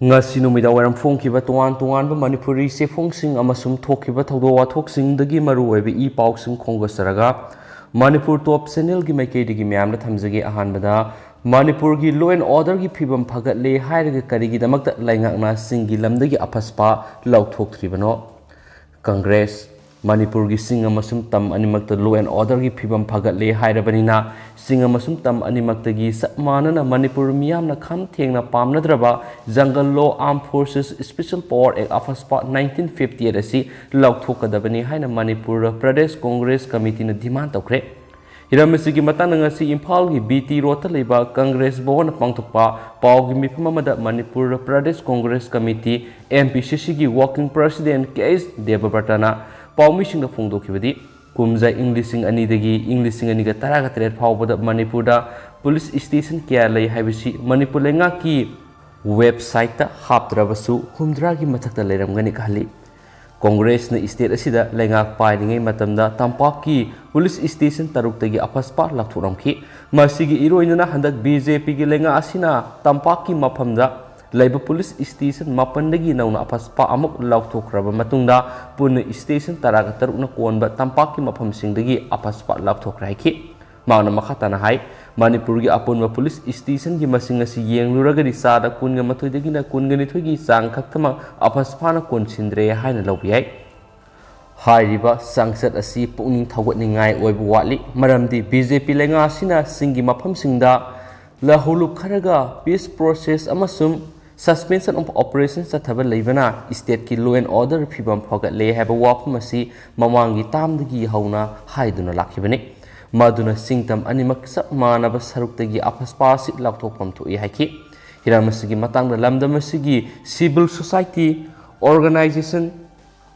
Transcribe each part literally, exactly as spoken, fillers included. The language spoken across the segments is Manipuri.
ꯉꯁꯤ ꯅꯨꯃꯤꯗꯥꯡ ꯋꯥꯏꯔꯝ ꯐꯣꯡꯈꯤꯕ ꯇꯣꯉꯥꯟ ꯇꯣꯉꯥꯟꯕ ꯃꯅꯤꯄꯨꯔꯤ ꯆꯦꯐꯣꯡꯁꯤꯡ ꯑꯃꯁꯨꯡ ꯊꯣꯛꯈꯤꯕ ꯊꯧꯗꯣꯛ ꯋꯥꯊꯣꯛꯁꯤꯡꯗꯒꯤ ꯃꯔꯨꯑꯣꯏꯕ ꯏ ꯄꯥꯎꯁꯤꯡ ꯈꯣꯝꯒꯠꯆꯔꯒ, ꯃꯅꯤꯄꯨꯔ ꯇꯣꯞ ꯆꯦꯅꯦꯜꯒꯤ ꯃꯥꯏꯀꯩꯗꯒꯤ ꯃꯌꯥꯝꯗ ꯊꯝꯖꯒꯦ꯫ ꯑꯍꯥꯟꯕꯗ, ꯃꯅꯤꯄꯨꯔꯒꯤ law and orderꯒꯤ ꯐꯤꯕꯝ ꯐꯒꯠꯂꯦ ꯍꯥꯏꯔꯒ ꯀꯔꯤꯒꯤꯗꯃꯛꯇ ꯂꯩꯉꯥꯛꯅ ꯆꯤꯡꯒꯤ ꯂꯝꯗꯒꯤ ꯑꯐꯁꯄꯥ ꯂꯧꯊꯣꯛꯇ꯭ꯔꯤꯕꯅꯣ? ꯀꯪꯒ꯭ꯔꯦꯁ꯫ ꯃꯅꯤꯄꯨꯔꯒꯤ ꯆꯤꯡ ꯑꯃꯁꯨꯡ ꯇꯝ ꯑꯅꯤꯃꯛꯇ law and orderꯒꯤ ꯐꯤꯕꯝ ꯐꯒꯠꯂꯦ ꯍꯥꯏꯔꯕꯅꯤꯅ, ꯆꯤꯡ ꯑꯃꯁꯨꯡ ꯇꯝ ꯑꯅꯤꯃꯛꯇꯒꯤ ꯆꯞ ꯃꯥꯟꯅꯅ ꯃꯅꯤꯄꯨꯔ ꯃꯤꯌꯥꯝꯅ ꯈꯝ ꯊꯦꯡꯅ ꯄꯥꯝꯅꯗ꯭ꯔꯕ Jungle Law, Armed Forces Special Power Act, AFSPA nineteen fifty eight ꯑꯁꯤ ꯂꯧꯊꯣꯛꯀꯗꯕꯅꯤ ꯍꯥꯏꯅ ꯃꯅꯤꯄꯨꯔ ꯄ꯭ꯔꯗꯦꯁ ꯀꯣꯡꯒ꯭ꯔꯦꯁ ꯀꯃꯤꯇꯤꯅ demand ꯇꯧꯈ꯭ꯔꯦ꯫ ꯍꯤꯔꯝ ꯑꯁꯤꯒꯤ ꯃꯇꯥꯡꯗ ꯉꯁꯤ ꯏꯝꯐꯥꯜꯒꯤ ꯕꯤ ꯇꯤ ꯔꯣꯗꯇ ꯂꯩꯕ ꯀꯪꯒ꯭ꯔꯦꯁ ꯚꯋꯟꯗ ꯄꯥꯡꯊꯣꯛꯄ ꯄꯥꯎꯒꯤ ꯃꯤꯐꯝ ꯑꯃꯗ Manipur Pradesh Congress committee, M P C Cꯒꯤ working president K S ꯗꯦꯕꯕ꯭ꯔꯇꯅ ꯄꯥꯎꯃꯤꯁꯤꯡꯗ ꯐꯣꯡꯗꯣꯛꯈꯤꯕꯗꯤ, ꯀꯨꯝꯖꯥ ꯏꯪ ꯂꯤꯁꯤꯡ ꯑꯅꯤꯗꯒꯤ ꯏꯪ ꯂꯤꯁꯤꯡ ꯑꯅꯤꯒ ꯇꯔꯥꯒ ꯇꯔꯦꯠ ꯐꯥꯎꯕꯗ ꯃꯅꯤꯄꯨꯔꯗ ꯄꯨꯂꯤꯁ ꯁ꯭ꯇꯦꯁꯟ ꯀꯌꯥ ꯂꯩ ꯍꯥꯏꯕꯁꯤ ꯃꯅꯤꯄꯨꯔ ꯂꯩꯉꯥꯛꯀꯤ ꯋꯦꯕꯁꯥꯏꯠꯇ ꯍꯥꯞꯇ꯭ꯔꯕꯁꯨ ꯍꯨꯝꯗ꯭ꯔꯥꯒꯤ ꯃꯊꯛꯇ ꯂꯩꯔꯝꯒꯅꯤ ꯈꯜꯂꯤ꯫ ꯀꯣꯡꯒ꯭ꯔꯦꯁꯅ ꯁ꯭ꯇꯦꯠ ꯑꯁꯤꯗ ꯂꯩꯉꯥꯛ ꯄꯥꯏꯔꯤꯉꯩ ꯃꯇꯝꯗ ꯇꯝꯄꯥꯛꯀꯤ ꯄꯨꯂꯤꯁ ꯁ꯭ꯇꯦꯁꯟ ꯇꯔꯨꯛꯇꯒꯤ ꯑꯐꯁꯄꯥ ꯂꯧꯊꯣꯛꯂꯝꯈꯤ꯫ ꯃꯁꯤꯒꯤ ꯏꯔꯣꯏꯅꯅ ꯍꯟꯗꯛ ꯕꯤ ꯖꯦ ꯄꯤꯒꯤ ꯂꯩꯉꯥꯛ ꯑꯁꯤꯅ ꯇꯝꯄꯥꯛꯀꯤ ꯃꯐꯝꯗ ꯂꯩꯕ ꯄꯨꯂꯤꯁ ꯁ꯭ꯇꯦꯁꯟ ꯃꯥꯄꯟꯗꯒꯤ ꯅꯧꯅ ꯑꯐꯁꯄꯥ ꯑꯃꯨꯛ ꯂꯧꯊꯣꯛꯈ꯭ꯔꯕ ꯃꯇꯨꯡꯗ ꯄꯨꯟꯅ ꯁ꯭ꯇꯦꯁꯟ ꯇꯔꯥꯒ ꯇꯔꯨꯛꯅ ꯀꯣꯟꯕ ꯇꯝꯄꯥꯛꯀꯤ ꯃꯐꯝꯁꯤꯡꯗꯒꯤ ꯑꯐꯁꯄꯥ ꯂꯧꯊꯣꯛꯈ꯭ꯔꯦ ꯍꯥꯏꯈꯤ꯫ ꯃꯍꯥꯛꯅ ꯃꯈꯥ ꯇꯥꯅ ꯍꯥꯏ, ꯃꯅꯤꯄꯨꯔꯒꯤ ꯑꯄꯨꯟꯕ ꯄꯨꯂꯤꯁ ꯁ꯭ꯇꯦꯁꯟꯒꯤ ꯃꯁꯤꯡ ꯑꯁꯤ ꯌꯦꯡꯂꯨꯔꯒꯗꯤ ꯆꯥꯗ ꯀꯨꯟꯒꯃꯥꯊꯣꯏꯗꯒꯤꯅ ꯀꯨꯟꯒꯅꯤꯊꯣꯏꯒꯤ ꯆꯥꯡ ꯈꯛꯇꯃꯛ ꯑꯐꯁꯄꯥꯅ ꯀꯣꯟꯁꯤꯟꯗ꯭ꯔꯦ ꯍꯥꯏꯅ ꯂꯧꯕ ꯌꯥꯏ꯫ ꯍꯥꯏꯔꯤꯕ ꯆꯥꯡꯆꯠ ꯑꯁꯤ ꯄꯨꯛꯅꯤꯡ ꯊꯧꯒꯠꯅꯤꯡꯉꯥꯏ ꯑꯣꯏꯕ ꯋꯥꯠꯂꯤ, ꯃꯔꯝꯗꯤ ꯕꯤ ꯖꯦ ꯄꯤ ꯂꯩꯉꯥꯛ ꯑꯁꯤꯅ ꯆꯤꯡꯒꯤ ꯃꯐꯝꯁꯤꯡꯗ ꯂꯧꯍꯧꯂꯨꯞ ꯈꯔꯒ peace process ꯑꯃꯁꯨꯡ suspension of operation ꯆꯠꯊꯕ ꯂꯩꯕꯅ ꯁ꯭ꯇꯦꯠꯀꯤ law and order ꯐꯤꯕꯝ ꯐꯒꯠꯂꯦ ꯍꯥꯏꯕ ꯋꯥꯐꯝ ꯑꯁꯤ ꯃꯃꯥꯡꯒꯤ ꯇꯥꯝꯗꯒꯤ ꯍꯧꯅ ꯍꯥꯏꯗꯨꯅ ꯂꯥꯛꯈꯤꯕꯅꯤ꯫ ꯃꯗꯨꯅ ꯆꯤꯡꯇꯝ ꯑꯅꯤꯃꯛ ꯆꯞ ꯃꯥꯟꯅꯕ ꯁꯔꯨꯛꯇꯒꯤ ꯑꯐꯁꯄꯥ ꯑꯁꯤ ꯂꯥꯎꯊꯣꯛꯐꯝ ꯊꯣꯛꯏ ꯍꯥꯏꯈꯤ꯫ ꯍꯤꯔꯝ ꯑꯁꯤꯒꯤ ꯃꯇꯥꯡꯗ ꯂꯝꯗꯝ ꯑꯁꯤꯒꯤ civil society organization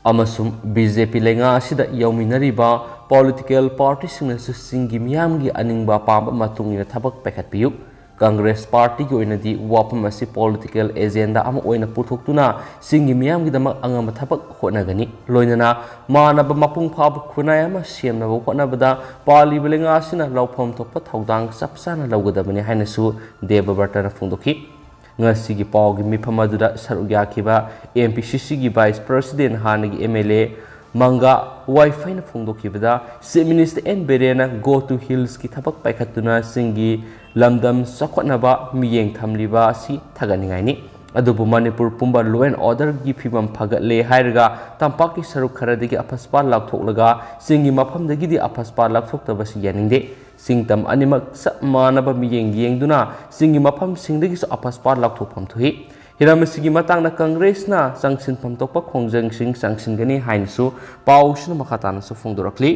ꯑꯃꯁꯨꯡ ꯕꯤ ꯖꯦ ꯄꯤ ꯂꯩꯉꯥꯛ ꯑꯁꯤꯗ ꯌꯥꯎꯃꯤꯟꯅꯔꯤꯕ political partyꯁꯤꯡꯅꯁꯨ ꯆꯤꯡꯒꯤ ꯃꯤꯌꯥꯝꯒꯤ ꯑꯅꯤꯡꯕ ꯑꯄꯥꯝꯕ ꯃꯇꯨꯡ ꯏꯟꯅ ꯊꯕꯛ ꯄꯥꯏꯈꯠꯄꯤꯌꯨ꯫ ꯀꯪꯒ꯭ꯔꯦꯁ ꯄꯥꯔꯇꯤꯒꯤ ꯑꯣꯏꯅꯗꯤ ꯋꯥꯐꯝ ꯑꯁꯤ political agenda ꯑꯃ ꯑꯣꯏꯅ ꯄꯨꯊꯣꯛꯇꯨꯅ ꯆꯤꯡꯒꯤ ꯃꯤꯌꯥꯝꯒꯤꯗꯃꯛ ꯑꯉꯝꯕ ꯊꯕꯛ ꯍꯣꯠꯅꯒꯅꯤ꯫ ꯂꯣꯏꯅꯅ ꯃꯥꯟꯅꯕ ꯃꯄꯨꯡ ꯐꯥꯕ ꯈꯨꯟꯅꯥꯏ ꯑꯃ ꯁꯦꯝꯅꯕ ꯍꯣꯠꯅꯕꯗ ꯄꯥꯜꯂꯤꯕ ꯂꯩꯉꯥꯛ ꯑꯁꯤꯅ ꯂꯧꯐꯝ ꯊꯣꯛꯄ ꯊꯧꯗꯥꯡ ꯆꯞ ꯆꯥꯅ ꯂꯧꯒꯗꯕꯅꯤ ꯍꯥꯏꯅꯁꯨ ꯗꯦꯕꯕ꯭ꯔꯇꯅ ꯐꯣꯡꯗꯣꯛꯈꯤ꯫ ꯉꯁꯤꯒꯤ ꯄꯥꯎꯒꯤ ꯃꯤꯐꯝ ꯑꯗꯨꯗ ꯁꯔꯨꯛ ꯌꯥꯈꯤꯕ M P C Cꯒꯤ Vice President ꯍꯥꯟꯅꯒꯤ M L A manga ꯋꯥꯏꯐꯩꯅ ꯐꯣꯡꯗꯣꯛꯈꯤꯕꯗ, Chief Minister N Birenꯅ Go to Hillsꯀꯤ ꯊꯕꯛ ꯄꯥꯏꯈꯠꯇꯨꯅ ꯆꯤꯡꯒꯤ ꯂꯝꯗꯝ ꯆꯥꯎꯈꯠꯅꯕ ꯃꯤꯠꯌꯦꯡ ꯊꯝꯂꯤꯕ ꯑꯁꯤ ꯊꯥꯒꯠꯅꯤꯡꯉꯥꯏꯅꯤ꯫ ꯑꯗꯨꯕꯨ ꯃꯅꯤꯄꯨꯔ ꯄꯨꯝꯕ law and orderꯒꯤ ꯐꯤꯕꯝ ꯐꯒꯠꯂꯦ ꯍꯥꯏꯔꯒ ꯇꯝꯄꯥꯛꯀꯤ ꯁꯔꯨꯛ ꯈꯔꯗꯒꯤ ꯑꯐꯁꯄꯥ ꯂꯥꯎꯊꯣꯛꯂꯒ ꯆꯤꯡꯒꯤ ꯃꯐꯝꯗꯒꯤꯗꯤ ꯑꯐꯁꯄꯥ ꯂꯥꯎꯊꯣꯛꯇꯕꯁꯤ ꯌꯥꯅꯤꯡꯗꯦ꯫ ꯆꯤꯡ ꯇꯝ ꯑꯅꯤꯃꯛ ꯆꯞ ꯃꯥꯟꯅꯕ ꯃꯤꯠꯌꯦꯡ ꯌꯦꯡꯗꯨꯅ ꯆꯤꯡꯒꯤ ꯃꯐꯝꯁꯤꯡꯗꯒꯤꯁꯨ ꯑꯐꯁꯄꯥ ꯂꯥꯎꯊꯣꯛꯐꯝ ꯊꯣꯛꯏ꯫ ꯍꯤꯔꯝ ꯑꯁꯤꯒꯤ ꯃꯇꯥꯡꯗ ꯀꯪꯒ꯭ꯔꯦꯁꯅ ꯆꯪꯁꯤꯟꯐꯝ ꯊꯣꯛꯄ ꯈꯣꯡꯖꯪꯁꯤꯡ ꯆꯪꯁꯤꯟꯒꯅꯤ ꯍꯥꯏꯅꯁꯨ ꯄꯥꯎꯁꯤꯅ ꯃꯈꯥ ꯇꯥꯅꯁꯨ ꯐꯣꯡꯗꯣꯔꯛꯂꯤ꯫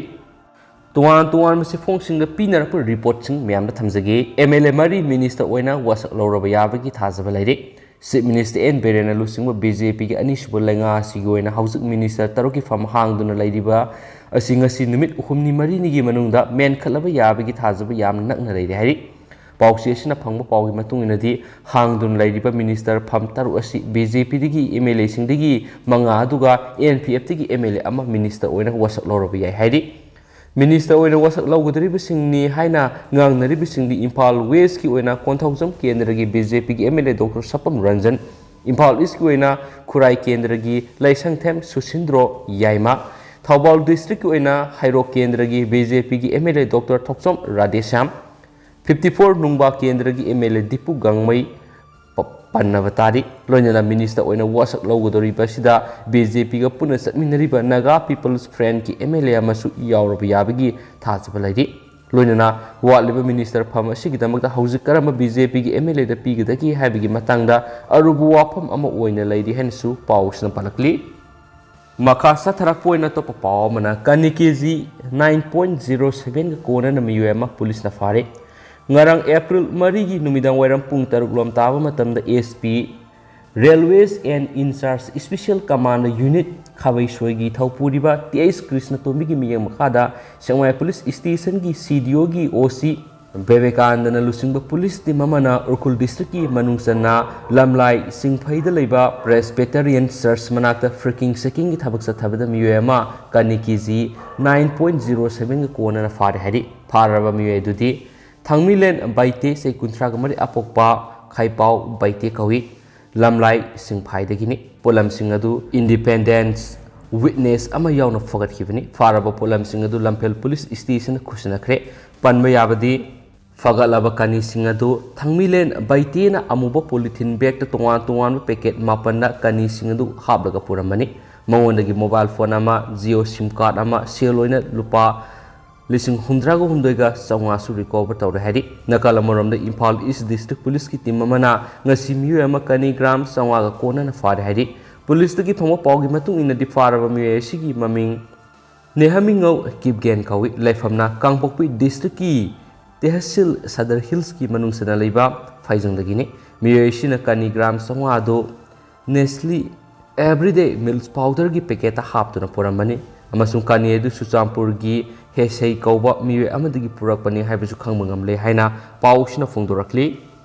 ꯇꯣꯉꯥꯟ ꯇꯣꯉꯥꯟꯕ ꯆꯦꯐꯣꯡꯁꯤꯡꯗ ꯄꯤꯅꯔꯛꯄ ꯔꯤꯄꯣꯔꯠꯁꯤꯡ ꯃꯌꯥꯝꯗ ꯊꯝꯖꯒꯦ꯫ M L A ꯃꯔꯤ ꯃꯤꯅꯤꯁꯇꯔ ꯑꯣꯏꯅ ꯋꯥꯁꯛ ꯂꯧꯔꯕ ꯌꯥꯕꯒꯤ ꯊꯥꯖꯕ ꯂꯩꯔꯤ꯫ Chief Minister N Birenꯅ ꯂꯨꯆꯤꯡꯕ B J Pꯒꯤ ꯑꯅꯤꯁꯨꯕ ꯂꯩꯉꯥꯛ ꯑꯁꯤꯒꯤ ꯑꯣꯏꯅ ꯍꯧꯖꯤꯛ ꯃꯤꯅꯤꯁꯇꯔ ꯇꯔꯨꯛꯀꯤ ꯐꯝ ꯍꯥꯡꯗꯨꯅ ꯂꯩꯔꯤꯕ ꯑꯁꯤ ꯉꯁꯤ ꯅꯨꯃꯤꯠ ꯍꯨꯝꯅꯤ ꯃꯔꯤꯅꯤꯒꯤ ꯃꯅꯨꯡꯗ ꯃꯦꯟꯈꯠꯂꯕ ꯌꯥꯕꯒꯤ ꯊꯥꯖꯕ ꯌꯥꯝꯅ ꯅꯛꯅ ꯂꯩꯔꯦ ꯍꯥꯏꯔꯤ꯫ ꯄꯥꯎꯆꯦ ꯑꯁꯤꯅ ꯐꯪꯕ ꯄꯥꯎꯒꯤ ꯃꯇꯨꯡ ꯏꯟꯅꯗꯤ, ꯍꯥꯡꯗꯨꯅ ꯂꯩꯔꯤꯕ ꯃꯤꯅꯤꯁꯇꯔ ꯐꯝ ꯇꯔꯨꯛ ꯑꯁꯤ B J Pꯗꯒꯤ M L Aꯁꯤꯡꯗꯒꯤ ꯃꯉꯥ ꯑꯗꯨꯒ N P Fꯇꯒꯤ M L A ꯑꯃ ꯃꯤꯅꯤꯁꯇꯔ ꯑꯣꯏꯅ ꯋꯥꯁꯛ ꯂꯧꯔꯕ ꯌꯥꯏ ꯍꯥꯏꯔꯤ꯫ ꯃꯤꯅꯤꯁꯇꯔ ꯑꯣꯏꯅ ꯋꯥꯁꯛ ꯂꯧꯒꯗꯧꯔꯤꯕꯁꯤꯡꯅꯤ ꯍꯥꯏꯅ ꯉꯥꯡꯅꯔꯤꯕꯁꯤꯡꯗꯤ ꯏꯝꯐꯥꯜ Westꯀꯤ ꯑꯣꯏꯅ ꯀꯣꯟꯊꯧꯖꯝ ꯀꯦꯟꯗ꯭ꯔꯒꯤ B J Pꯒꯤ M L A Doctor ꯁꯄꯝ Ranjan, Imphal Eastꯀꯤ ꯑꯣꯏꯅ ꯈꯨꯔꯥꯏ ꯀꯦꯟꯗ꯭ꯔꯒꯤ ꯂꯩꯁꯪꯊꯦꯝ ꯁꯨꯁꯤꯟꯗ꯭ꯔꯣ ꯌꯥꯏꯃ, ꯊꯧꯕꯥꯜ Districtꯀꯤ ꯑꯣꯏꯅ ꯍꯩꯔꯣꯛ ꯀꯦꯟꯗ꯭ꯔꯒꯤ B J Pꯒꯤ M L A Doctor Thokchom Radheshyam, fifty four ꯅꯨꯡꯕꯥ ꯀꯦꯟꯗ꯭ꯔꯒꯤ M L A ꯗꯤꯄꯨ ꯒꯥꯡꯃꯩ ꯄ-, ꯄꯟꯅꯕ ꯇꯥꯔꯤ꯫ ꯂꯣꯏꯅꯅ ꯃꯤꯅꯤꯁꯇꯔ ꯑꯣꯏꯅ ꯋꯥꯁꯛ ꯂꯧꯒꯗꯧꯔꯤꯕ ꯑꯁꯤꯗ B J Pꯒ ꯄꯨꯟꯅ ꯆꯠꯃꯤꯟꯅꯔꯤꯕ Naga People's Front ꯀꯤ M L A ꯑꯃꯁꯨ ꯌꯥꯎꯔꯕ ꯌꯥꯕꯒꯤ ꯊꯥꯖꯕ ꯂꯩꯔꯤ꯫ ꯂꯣꯏꯅꯅ ꯋꯥꯠꯂꯤꯕ ꯃꯤꯅꯤꯁꯇꯔ ꯐꯝ ꯑꯁꯤꯒꯤꯗꯃꯛꯇ ꯍꯧꯖꯤꯛ ꯀꯔꯝꯕ B J Pꯒꯤ M L Aꯗ ꯄꯤꯒꯗꯒꯦ ꯍꯥꯏꯕꯒꯤ ꯃꯇꯥꯡꯗ ꯑꯔꯨꯕ ꯋꯥꯐꯝ ꯑꯃ ꯑꯣꯏꯅ ꯂꯩꯔꯤ ꯍꯥꯏꯅꯁꯨ ꯄꯥꯎꯁꯤꯅ ꯄꯜꯂꯛꯂꯤ꯫ ꯃꯈꯥ ꯆꯠꯊꯔꯛꯄ ꯑꯣꯏꯅ ꯑꯇꯣꯞꯄ ꯄꯥꯎ ꯑꯃꯅ, ꯀꯅꯤ ꯀꯦ ꯖꯤ nine point zero sevenꯒ ꯀꯣꯟꯅꯅ ꯃꯤꯑꯣꯏ ꯑꯃ ꯄꯨꯂꯤꯁꯅ ꯐꯥꯔꯦ꯫ ꯉꯔꯥꯡ April ꯃꯔꯤꯒꯤ ꯅꯨꯃꯤꯗꯥꯡ ꯋꯥꯏꯔꯝ ꯄꯨꯡ ꯇꯔꯨꯛ ꯂꯣꯝ ꯇꯥꯕ ꯃꯇꯝꯗ S P Railways and In Charge Special Command Unit ꯈꯥꯕꯩꯁꯣꯏꯒꯤ ꯊꯧꯄꯨꯔꯤꯕ T H ꯀ꯭ꯔꯤꯁꯅꯇꯣꯝꯕꯤꯒꯤ ꯃꯤꯠꯌꯦꯡ ꯃꯈꯥꯗ ꯁꯦꯛꯃꯥꯏ ꯄꯨꯂꯤꯁ ꯁ꯭ꯇꯦꯁꯟꯒꯤ C D Oꯒꯤ O C ꯕꯤꯕꯦꯀꯥꯅꯟꯗꯅ ꯂꯨꯆꯤꯡꯕ ꯄꯨꯂꯤꯁ ꯇꯤꯝ ꯑꯃꯅ ꯎꯈ꯭ꯔꯨꯜ ꯗꯤꯁꯇ꯭ꯔꯤꯛꯀꯤ ꯃꯅꯨꯡ ꯆꯟꯅ ꯂꯝꯂꯥꯏ ꯁꯤꯡꯐꯩꯗ ꯂꯩꯕ Presbyterian Church ꯃꯅꯥꯛꯇ freaking checkingꯒꯤ ꯊꯕꯛ ꯆꯠꯊꯕꯗ ꯃꯤꯑꯣꯏ ꯑꯃ ꯀꯅꯤ ꯀꯦ ꯖꯤ nine point zero sevenꯒ ꯀꯣꯟꯅꯅ ꯐꯥꯔꯦ ꯍꯥꯏꯔꯤ꯫ ꯐꯥꯔꯕ ꯃꯤꯑꯣꯏ ꯑꯗꯨꯗꯤ ꯊꯥꯡꯃꯤꯂꯦꯟ ꯕꯥꯏꯇꯦ, ꯆꯍꯤ ꯀꯨꯟꯊ꯭ꯔꯥꯒ ꯃꯔꯤ, ꯑꯄꯣꯛꯄ ꯈꯩꯄꯥꯎ ꯕꯩꯇꯦ ꯀꯧꯏ꯫ ꯂꯝꯂꯥꯏ ꯁꯤꯡꯐꯥꯏꯗꯒꯤꯅꯤ꯫ ꯄꯣꯠꯂꯝꯁꯤꯡ ꯑꯗꯨ Independence Witness ꯑꯃ ꯌꯥꯎꯅ ꯐꯒꯠꯈꯤꯕꯅꯤ꯫ ꯐꯥꯔꯕ ꯄꯣꯠꯂꯝꯁꯤꯡ ꯑꯗꯨ ꯂꯝꯐꯦꯜ ꯄꯨꯂꯤꯁ ꯁ꯭ꯇꯦꯁꯟꯗ ꯈꯨꯠꯁꯤꯟꯅꯈ꯭ꯔꯦ꯫ ꯄꯟꯕ ꯌꯥꯕꯗꯤ, ꯐꯒꯠꯂꯕ ꯀꯅꯤꯁꯤꯡ ꯑꯗꯨ ꯊꯥꯡꯃꯤꯂꯦꯟ ꯕꯩꯇꯦꯅ ꯑꯃꯨꯕ ꯄꯣꯂꯤꯊꯤꯟ ꯕꯦꯒꯇ ꯇꯣꯉꯥꯟ ꯇꯣꯉꯥꯟꯕ ꯄꯦꯀꯦꯠ ꯃꯥꯄꯟꯗ ꯀꯅꯤꯁꯤꯡ ꯑꯗꯨ ꯍꯥꯞꯂꯒ ꯄꯨꯔꯝꯕꯅꯤ꯫ ꯃꯉꯣꯟꯗꯒꯤ ꯃꯣꯕꯥꯏꯜ ꯐꯣꯟ ꯑꯃ, ꯖꯤꯑꯣ ꯁꯤꯝ ꯀꯥꯔꯗ ꯑꯃ, ꯁꯦꯜ ꯑꯣꯏꯅ ꯂꯨꯄꯥ ꯂꯤꯁꯤꯡ ꯍꯨꯝꯗ꯭ꯔꯥꯒ ꯍꯨꯝꯗꯣꯏꯒ ꯆꯥꯝꯃꯉꯥꯁꯨ ꯔꯤꯀꯣꯚꯔ ꯇꯧꯔꯦ ꯍꯥꯏꯔꯤ꯫ ꯅꯥꯀꯜ ꯑꯃꯔꯣꯝꯗ, ꯏꯝꯐꯥꯜ ꯏꯁ ꯗꯤꯁꯇ꯭ꯔꯤꯛ ꯄꯨꯂꯤꯁꯀꯤ ꯇꯤꯝ ꯑꯃꯅ ꯉꯁꯤ ꯃꯤꯑꯣꯏ ꯑꯃ ꯀꯅꯤ ꯒ꯭ꯔꯥꯝ ꯆꯥꯝꯃꯉꯥꯒ ꯀꯣꯟꯅꯅ ꯐꯥꯔꯦ ꯍꯥꯏꯔꯤ꯫ ꯄꯨꯂꯤꯁꯇꯒꯤ ꯐꯪꯕ ꯄꯥꯎꯒꯤ ꯃꯇꯨꯡ ꯏꯟꯅꯗꯤ, ꯐꯥꯔꯕ ꯃꯤꯑꯣꯏ ꯑꯁꯤꯒꯤ ꯃꯃꯤꯡ ꯅꯦꯍꯥꯃꯤꯉꯧ ꯀꯤꯞꯒꯦꯟ ꯀꯧꯏ꯫ ꯂꯩꯐꯝꯅ ꯀꯥꯡꯄꯣꯛꯄꯤ ꯗꯤꯁꯇ꯭ꯔꯤꯛꯀꯤ ꯇꯦꯍꯁꯤꯜ ꯁꯗꯔ ꯍꯤꯜꯁꯀꯤ ꯃꯅꯨꯡ ꯆꯟꯅ ꯂꯩꯕ ꯐꯩꯖꯪꯗꯒꯤꯅꯤ꯫ ꯃꯤꯑꯣꯏ ꯑꯁꯤꯅ ꯀꯅꯤ ꯒ꯭ꯔꯥꯝ ꯆꯥꯝꯃꯉꯥ ꯑꯗꯨ ꯅꯦꯁꯂꯤ ꯑꯦꯚ꯭ꯔꯤꯗꯦ ꯃꯤꯜꯛ ꯄꯥꯎꯗꯔꯒꯤ ꯄꯦꯀꯦꯠꯇ ꯍꯥꯞꯇꯨꯅ ꯄꯨꯔꯝꯕꯅꯤ ꯑꯃꯁꯨꯡ ꯀꯅꯤ ꯑꯗꯨ ꯆꯨꯔꯆꯥꯟꯄꯨꯔꯒꯤ ꯍꯦꯁꯩ ꯀꯧꯕ ꯃꯤꯑꯣꯏ ꯑꯃꯗꯒꯤ ꯄꯨꯔꯛꯄꯅꯤ ꯍꯥꯏꯕꯁꯨ ꯈꯪꯕ ꯉꯝꯂꯦ ꯍꯥꯏꯅ ꯄꯥꯎꯁꯤꯅ ꯐꯣꯡꯗꯣꯔꯛꯂꯤ꯫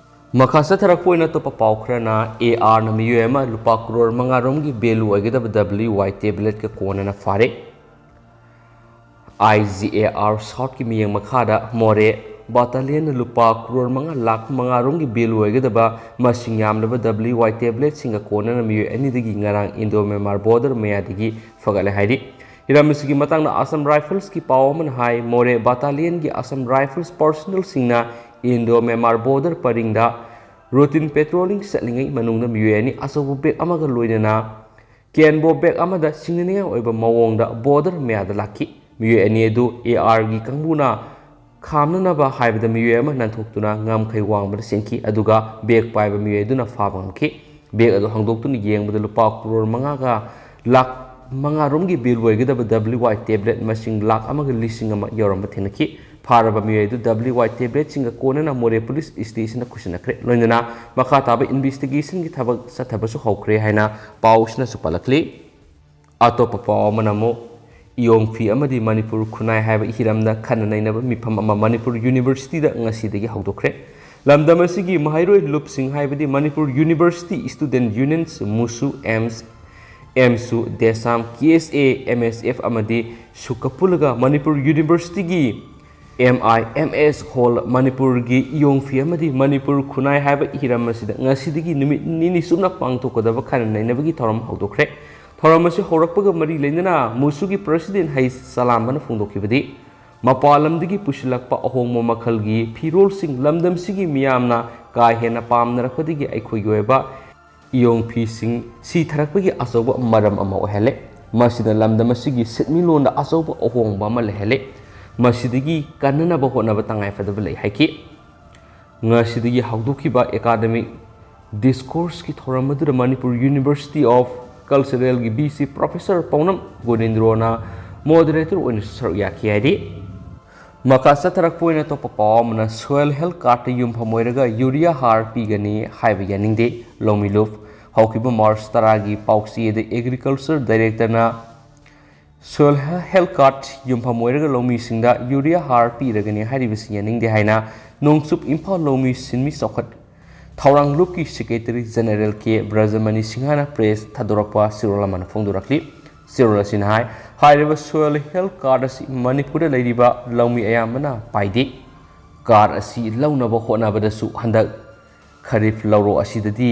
ꯃꯈꯥ ꯆꯠꯊꯔꯛꯄ ꯑꯣꯏꯅ ꯑꯇꯣꯞꯄ ꯄꯥꯎ ꯈꯔꯅ, ꯑꯦ ꯑꯥꯔꯅ ꯃꯤꯑꯣꯏ ꯑꯃ ꯂꯨꯄꯥ ꯀ꯭ꯔꯣꯔ ꯃꯉꯥ ꯔꯣꯝꯒꯤ ꯚꯦꯂꯨ ꯑꯣꯏꯒꯗꯕ ꯗꯕ꯭ꯂꯤꯎ ꯋꯥꯏ ꯇꯦꯕ꯭ꯂꯦꯠꯀ ꯀꯣꯟꯅꯅ ꯐꯥꯔꯦ꯫ ꯑꯥꯏ ꯖꯤ ꯑꯦ ꯑꯥꯔ ꯁꯥꯎꯠꯀꯤ ꯃꯤꯠꯌꯦꯡ ꯃꯈꯥꯗ ꯃꯣꯔꯦ ꯕꯥꯇꯥꯂꯤꯌꯟꯅ ꯂꯨꯄꯥ ꯀ꯭ꯔꯣꯔ ꯃꯉꯥ ꯂꯥꯈ ꯃꯉꯥ ꯔꯣꯝꯒꯤ ꯚꯦꯂꯨ ꯑꯣꯏꯒꯗꯕ ꯃꯁꯤꯡ ꯌꯥꯝꯂꯕ ꯗꯕ꯭ꯂꯤꯎ ꯋꯥꯏ ꯇꯦꯕ꯭ꯂꯦꯠꯁꯤꯡꯒ ꯀꯣꯟꯅꯅ ꯃꯤꯑꯣꯏ ꯑꯅꯤꯗꯒꯤ ꯉꯔꯥꯡ ꯏꯟꯗꯣ ꯃ꯭ꯌꯥꯟꯃꯥꯔ ꯕꯣꯔꯗꯔ ꯃꯌꯥꯗꯒꯤ ꯐꯒꯠꯂꯦ ꯍꯥꯏꯔꯤ꯫ ꯍꯤꯔꯝ ꯑꯁꯤꯒꯤ ꯃꯇꯥꯡꯗ ꯑꯁꯥꯝ ꯔꯥꯏꯐꯜꯁꯀꯤ ꯄꯥꯎ ꯑꯃꯅ ꯍꯥꯏ, ꯃꯣꯔꯦ ꯕꯥꯇꯥꯂꯤꯌꯟꯒꯤ ꯑꯁꯥꯝ ꯔꯥꯏꯐꯜꯁ ꯄꯔꯁꯅꯦꯜꯁꯤꯡꯅ ꯏꯟꯗꯣ ꯃ꯭ꯌꯥꯟꯃꯥꯔ ꯕꯣꯔꯗꯔ ꯄꯔꯤꯡꯗ ꯔꯨꯇꯤꯟ ꯄꯦꯇ꯭ꯔꯣꯂꯤꯡ ꯆꯠꯂꯤꯉꯩ ꯃꯅꯨꯡꯗ ꯃꯤꯑꯣꯏ ꯑꯅꯤ ꯑꯆꯧꯕ ꯕꯦꯒ ꯑꯃꯒ ꯂꯣꯏꯅꯅ ꯀꯦꯟꯕꯣ ꯕꯦꯒ ꯑꯃꯗ ꯆꯤꯡꯅꯅꯤꯡꯉꯥꯏ ꯑꯣꯏꯕ ꯃꯑꯣꯡꯗ ꯕꯣꯔꯗꯔ ꯃꯌꯥꯗ ꯂꯥꯛꯈꯤ꯫ ꯃꯤꯑꯣꯏ ꯑꯅꯤ ꯑꯗꯨ ꯑꯦ ꯑꯥꯔꯒꯤ ꯀꯥꯡꯕꯨꯅ ꯈꯥꯝꯅꯅꯕ ꯍꯥꯏꯕꯗ ꯃꯤꯑꯣꯏ ꯑꯃ ꯅꯥꯟꯊꯣꯛꯇꯨꯅ ꯉꯝꯈꯩ ꯋꯥꯡꯃꯗ ꯆꯦꯟꯈꯤ, ꯑꯗꯨꯒ ꯕꯦꯒ ꯄꯥꯏꯕ ꯃꯤꯑꯣꯏ ꯑꯗꯨꯅ ꯐꯥꯕ ꯉꯝꯈꯤ꯫ ꯕꯦꯒ ꯑꯗꯨ ꯍꯥꯡꯗꯣꯛꯇꯨꯅ ꯌꯦꯡꯕꯗ ꯂꯨꯄꯥ ꯀ꯭ꯔꯣꯔ ꯃꯉꯥꯒ ꯂꯥꯈ ꯃꯉꯥ ꯔꯣꯝꯒꯤ ꯚꯦꯂꯨ ꯑꯣꯏꯒꯗꯕ ꯗꯕ꯭ꯂꯤꯎ ꯋꯥꯏ ꯇꯦꯕ꯭ꯂꯦꯠ ꯃꯁꯤꯡ ꯂꯥꯈ ꯑꯃꯒ ꯂꯤꯁꯤꯡ ꯑꯃ ꯌꯧꯔꯝꯕ ꯊꯦꯡꯅꯈꯤ꯫ ꯐꯥꯔꯕ ꯃꯤꯑꯣꯏ ꯑꯗꯨ ꯗꯕ꯭ꯂꯤꯎ ꯋꯥꯏ ꯇꯦꯕ꯭ꯂꯦꯠꯁꯤꯡꯒ ꯀꯣꯟꯅꯅ ꯃꯣꯔꯦ ꯄꯨꯂꯤꯁ ꯁ꯭ꯇꯦꯁꯟꯗ ꯈꯨꯠꯁꯤꯟꯅꯈ꯭ꯔꯦ꯫ ꯂꯣꯏꯅꯅ ꯃꯈꯥ ꯇꯥꯕ ꯏꯟꯚꯦꯁꯇꯤꯒꯦꯁꯟꯒꯤ ꯊꯕꯛ ꯆꯠꯊꯕꯁꯨ ꯍꯧꯈ꯭ꯔꯦ ꯍꯥꯏꯅ ꯄꯥꯎꯁꯤꯅꯁꯨ ꯄꯜꯂꯛꯂꯤ꯫ ꯑꯇꯣꯞꯄ ꯄꯥꯎ ꯑꯃꯅ ꯑꯃꯨꯛ, ꯏꯌꯣꯡ ꯐꯤ ꯑꯃꯗꯤ ꯃꯅꯤꯄꯨꯔ ꯈꯨꯟꯅꯥꯏ ꯍꯥꯏꯕ ꯍꯤꯔꯝꯗ ꯈꯟꯅ ꯅꯩꯅꯕ ꯃꯤꯐꯝ ꯑꯃ ꯃꯅꯤꯄꯨꯔ ꯌꯨꯅꯤꯚꯔꯁꯤꯇꯤꯗ ꯉꯁꯤꯗꯒꯤ ꯍꯧꯗꯣꯛꯈ꯭ꯔꯦ꯫ ꯂꯝꯗꯝ ꯑꯁꯤꯒꯤ ꯃꯍꯩꯔꯣꯏ ꯂꯨꯞꯁꯤꯡ ꯍꯥꯏꯕꯗꯤ ꯃꯅꯤꯄꯨꯔ ꯌꯨꯅꯤꯚꯔꯁꯤꯇꯤ ꯁ꯭ꯇꯨꯗꯦꯟꯠ ꯌꯨꯅꯤꯌꯟꯁ, ꯃꯨꯁꯨ, ꯑꯦꯝꯁ, ꯑꯦꯝꯁꯨ, ꯗꯦꯁꯥꯝ, ꯀꯦ ꯑꯦꯁ ꯑꯦ, ꯑꯦꯝ ꯑꯦꯁ ꯑꯦꯐ ꯑꯃꯗꯤ ꯁꯨꯛꯀ ꯄꯨꯜꯂꯒ ꯃꯅꯤꯄꯨꯔ ꯌꯨꯅꯤꯚꯔꯁꯤꯇꯤꯒꯤ ꯑꯦꯝ ꯑꯥꯏ ꯑꯦꯝ ꯑꯦꯁ ꯍꯣꯜ ꯃꯅꯤꯄꯨꯔꯒꯤ ꯏꯌꯣꯡꯐꯤ ꯑꯃꯗꯤ ꯃꯅꯤꯄꯨꯔ ꯈꯨꯟꯅꯥꯏ ꯍꯥꯏꯕ ꯍꯤꯔꯝ ꯑꯁꯤꯗ ꯉꯁꯤꯗꯒꯤ ꯅꯨꯃꯤꯠ ꯅꯤꯅꯤ ꯆꯨꯞꯅ ꯄꯥꯡꯊꯣꯛꯀꯗꯕ ꯈꯟꯅ ꯅꯩꯅꯕꯒꯤ ꯊꯧꯔꯝ ꯍꯧꯗꯣꯛꯈ꯭ꯔꯦ꯫ ꯊꯧꯔꯝ ꯑꯁꯤ ꯍꯧꯔꯛꯄꯒ ꯃꯔꯤ ꯂꯩꯅꯅ ꯃꯨꯁꯨꯒꯤ ꯄ꯭ꯔꯁꯤꯗꯦꯟ ꯍꯩ ꯆꯂꯥꯝꯕꯅ ꯐꯣꯡꯗꯣꯛꯈꯤꯕꯗꯤ, ꯃꯄꯥꯟ ꯂꯝꯗꯒꯤ ꯄꯨꯁꯤꯜꯂꯛꯄ ꯑꯍꯣꯡꯕ ꯃꯈꯜꯒꯤ ꯐꯤꯔꯣꯜꯁꯤꯡ ꯂꯝꯗꯝꯁꯤꯒꯤ ꯃꯤꯌꯥꯝꯅ ꯀꯥ ꯍꯦꯟꯅ ꯄꯥꯝꯅꯔꯛꯄꯗꯒꯤ ꯑꯩꯈꯣꯏꯒꯤ ꯑꯣꯏꯕ ꯏꯌꯣꯡ ꯐꯤꯁꯤꯡ ꯁꯤꯊꯔꯛꯄꯒꯤ ꯑꯆꯧꯕ ꯃꯔꯝ ꯑꯃ ꯑꯣꯏꯍꯜꯂꯦ꯫ ꯃꯁꯤꯅ ꯂꯝꯗꯝ ꯑꯁꯤꯒꯤ ꯁꯦꯟꯃꯤꯠꯂꯣꯟꯗ ꯑꯆꯧꯕ ꯑꯍꯣꯡꯕ ꯑꯃ ꯂꯩꯍꯜꯂꯦ꯫ ꯃꯁꯤꯗꯒꯤ ꯀꯟꯅꯅꯕ ꯍꯣꯠꯅꯕ ꯇꯉꯥꯏꯐꯗꯕ ꯂꯩ ꯍꯥꯏꯈꯤ꯫ ꯉꯁꯤꯗꯒꯤ ꯍꯧꯗꯣꯛꯈꯤꯕ ꯑꯦꯀꯥꯗꯃꯤꯛ ꯗꯤꯁꯀꯣꯔꯁꯀꯤ ꯊꯧꯔꯝ ꯑꯗꯨꯗ Manipur University of Cultureꯒꯤ V C professor ꯄꯥꯎꯅꯝ ꯒꯣꯅꯦꯟꯗ꯭ꯔꯣꯅ moderator ꯑꯣꯏꯅ ꯁꯔꯨꯛ ꯌꯥꯈꯤ ꯍꯥꯏꯔꯤ꯫ ꯃꯈꯥ ꯆꯠꯊꯔꯛꯄ ꯑꯣꯏꯅ ꯑꯇꯣꯞꯄ ꯄꯥꯎ ꯑꯃꯅ, ꯁꯣꯏꯜ ꯍꯦꯜꯊ ꯀꯥꯔꯗꯇ ꯌꯨꯝꯐꯝ ꯑꯣꯏꯔꯒ ꯌꯨꯔꯤꯌꯥ ꯍꯥꯔ ꯄꯤꯒꯅꯤ ꯍꯥꯏꯕ ꯌꯥꯅꯤꯡꯗꯦ꯫ ꯂꯧꯃꯤ ꯂꯨꯞ꯫ ꯍꯧꯈꯤꯕ ꯃꯥꯔꯆ ꯇꯔꯥꯒꯤ ꯄꯥꯎꯆꯦꯗ ꯑꯦꯒ꯭ꯔꯤꯀꯜꯆꯔ ꯗꯥꯏꯔꯦꯛꯇꯔꯅ ꯁꯣꯏꯜ ꯍꯦꯜꯊ ꯀꯥꯔꯗ ꯌꯨꯝꯐꯝ ꯑꯣꯏꯔꯒ ꯂꯧꯃꯤꯁꯤꯡꯗ ꯌꯨꯔꯤꯌꯥ ꯍꯥꯔ ꯄꯤꯔꯒꯅꯤ ꯍꯥꯏꯔꯤꯕꯁꯤ ꯌꯥꯅꯤꯡꯗꯦ ꯍꯥꯏꯅ ꯅꯣꯡꯆꯨꯞ ꯏꯝꯐꯥꯜ ꯂꯧꯃꯤ ꯁꯤꯟꯃꯤ ꯆꯥꯎꯈꯠ ꯊꯧꯔꯥꯡ ꯂꯨꯞꯀꯤ ꯁꯦꯀ꯭ꯔꯦꯇꯔꯤ ꯖꯦꯅꯦꯔꯦꯜ ꯀꯦ ꯕ꯭ꯔꯖꯃꯅꯤ ꯁꯤꯡꯍꯅ ꯄ꯭ꯔꯦꯁ ꯊꯥꯗꯣꯔꯛꯄ ꯆꯦꯔꯣꯜ ꯑꯃꯅ ꯐꯣꯡꯗꯣꯔꯛꯂꯤ꯫ ꯆꯦꯔꯣꯜ ꯑꯁꯤꯅ ꯍꯥꯏ, ꯍꯥꯏꯔꯤꯕ ꯁꯣꯏꯜ ꯍꯦꯜꯊ ꯀꯥꯔꯗ ꯑꯁꯤ ꯃꯅꯤꯄꯨꯔꯗ ꯂꯩꯔꯤꯕ ꯂꯧꯃꯤ ꯑꯌꯥꯝꯕꯅ ꯄꯥꯏꯗꯦ꯫ ꯀꯥꯔꯗ ꯑꯁꯤ ꯂꯧꯅꯕ ꯍꯣꯠꯅꯕꯗꯁꯨ ꯍꯟꯗꯛ ꯈꯔꯤꯐ ꯂꯧꯔꯣ ꯑꯁꯤꯗꯗꯤ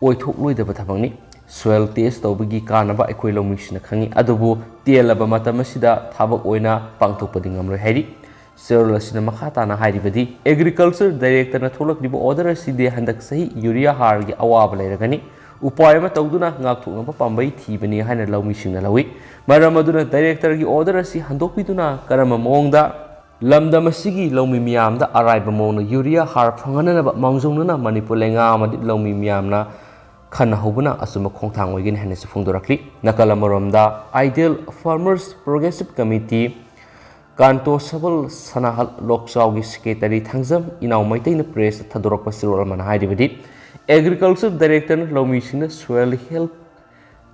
ꯑꯣꯏꯊꯣꯛꯂꯣꯏꯗꯕ ꯊꯕꯛꯅꯤ꯫ ꯁꯣꯏꯜ ꯇꯦꯁ ꯇꯧꯕꯒꯤ ꯀꯥꯟꯅꯕ ꯑꯩꯈꯣꯏ ꯂꯧꯃꯤꯁꯤꯡꯅ ꯈꯪꯏ, ꯑꯗꯨꯕꯨ ꯇꯦꯜꯂꯕ ꯃꯇꯝ ꯑꯁꯤꯗ ꯊꯕꯛ ꯑꯣꯏꯅ ꯄꯥꯡꯊꯣꯛꯄꯗꯤ ꯉꯝꯂꯣꯏ ꯍꯥꯏꯔꯤ꯫ ꯆꯦꯔꯣꯜ ꯑꯁꯤꯅ ꯃꯈꯥ ꯇꯥꯅ ꯍꯥꯏꯔꯤꯕꯗꯤ, ꯑꯦꯒ꯭ꯔꯤꯀꯜꯆꯔ ꯗꯥꯏꯔꯦꯛꯇꯔꯅ ꯊꯣꯛꯂꯛꯂꯤꯕ ꯑꯣꯔꯗꯔ ꯑꯁꯤꯗꯤ ꯍꯟꯗꯛ ꯆꯍꯤ ꯌꯨꯔꯤꯌꯥ ꯍꯥꯔꯒꯤ ꯑꯋꯥꯕ ꯂꯩꯔꯒꯅꯤ, ꯎꯄꯥꯏ ꯑꯃ ꯇꯧꯗꯨꯅ ꯉꯥꯛꯊꯣꯛꯅꯕ ꯄꯥꯝꯕꯩ ꯊꯤꯕꯅꯤ ꯍꯥꯏꯅ ꯂꯧꯃꯤꯁꯤꯡꯅ ꯂꯧꯏ꯫ ꯃꯔꯝ ꯑꯗꯨꯅ ꯗꯥꯏꯔꯦꯛꯇꯔꯒꯤ ꯑꯣꯔꯗꯔ ꯑꯁꯤ ꯍꯟꯗꯣꯛꯄꯤꯗꯨꯅ ꯀꯔꯝꯕ ꯃꯑꯣꯡꯗ ꯂꯝꯗꯝ ꯑꯁꯤꯒꯤ ꯂꯧꯃꯤ ꯃꯤꯌꯥꯝꯗ ꯑꯔꯥꯏꯕ ꯃꯑꯣꯡꯗ ꯌꯨꯔꯤꯌꯥ ꯍꯥꯔ ꯐꯪꯍꯟꯅꯅꯕ ꯃꯥꯡꯖꯧꯅꯅ ꯃꯅꯤꯄꯨꯔ ꯂꯩꯉꯥꯛ ꯑꯃꯗꯤ ꯂꯧꯃꯤ ꯃꯤꯌꯥꯝꯅ ꯈꯟꯅꯍꯧꯕꯅ ꯑꯆꯨꯝꯕ ꯈꯣꯡꯊꯥꯡ ꯑꯣꯏꯒꯅꯤ ꯍꯥꯏꯅꯁꯨ ꯐꯣꯡꯗꯣꯔꯛꯂꯤ꯫ ꯅꯥꯀꯜ ꯑꯃꯔꯣꯝꯗ, ideal farmers progressive committee Kantosabal Sanahal ꯂꯣꯛꯆꯥꯎꯒꯤ ꯁꯦꯀ꯭ꯔꯦꯇꯔꯤ ꯊꯥꯡꯖꯝ ꯏꯅꯥꯎ ꯃꯩꯇꯩꯅ ꯄ꯭ꯔꯦꯁꯇ ꯊꯥꯗꯣꯔꯛꯄ ꯆꯦꯔꯣꯜ ꯑꯃꯅ ꯍꯥꯏꯔꯤꯕꯗꯤ, ꯑꯦꯒ꯭ꯔꯤꯀꯜꯆꯔ ꯗꯥꯏꯔꯦꯛꯇꯔꯅ ꯂꯧꯃꯤꯁꯤꯡꯅ ꯁꯣꯏꯜ ꯍꯦꯜꯊ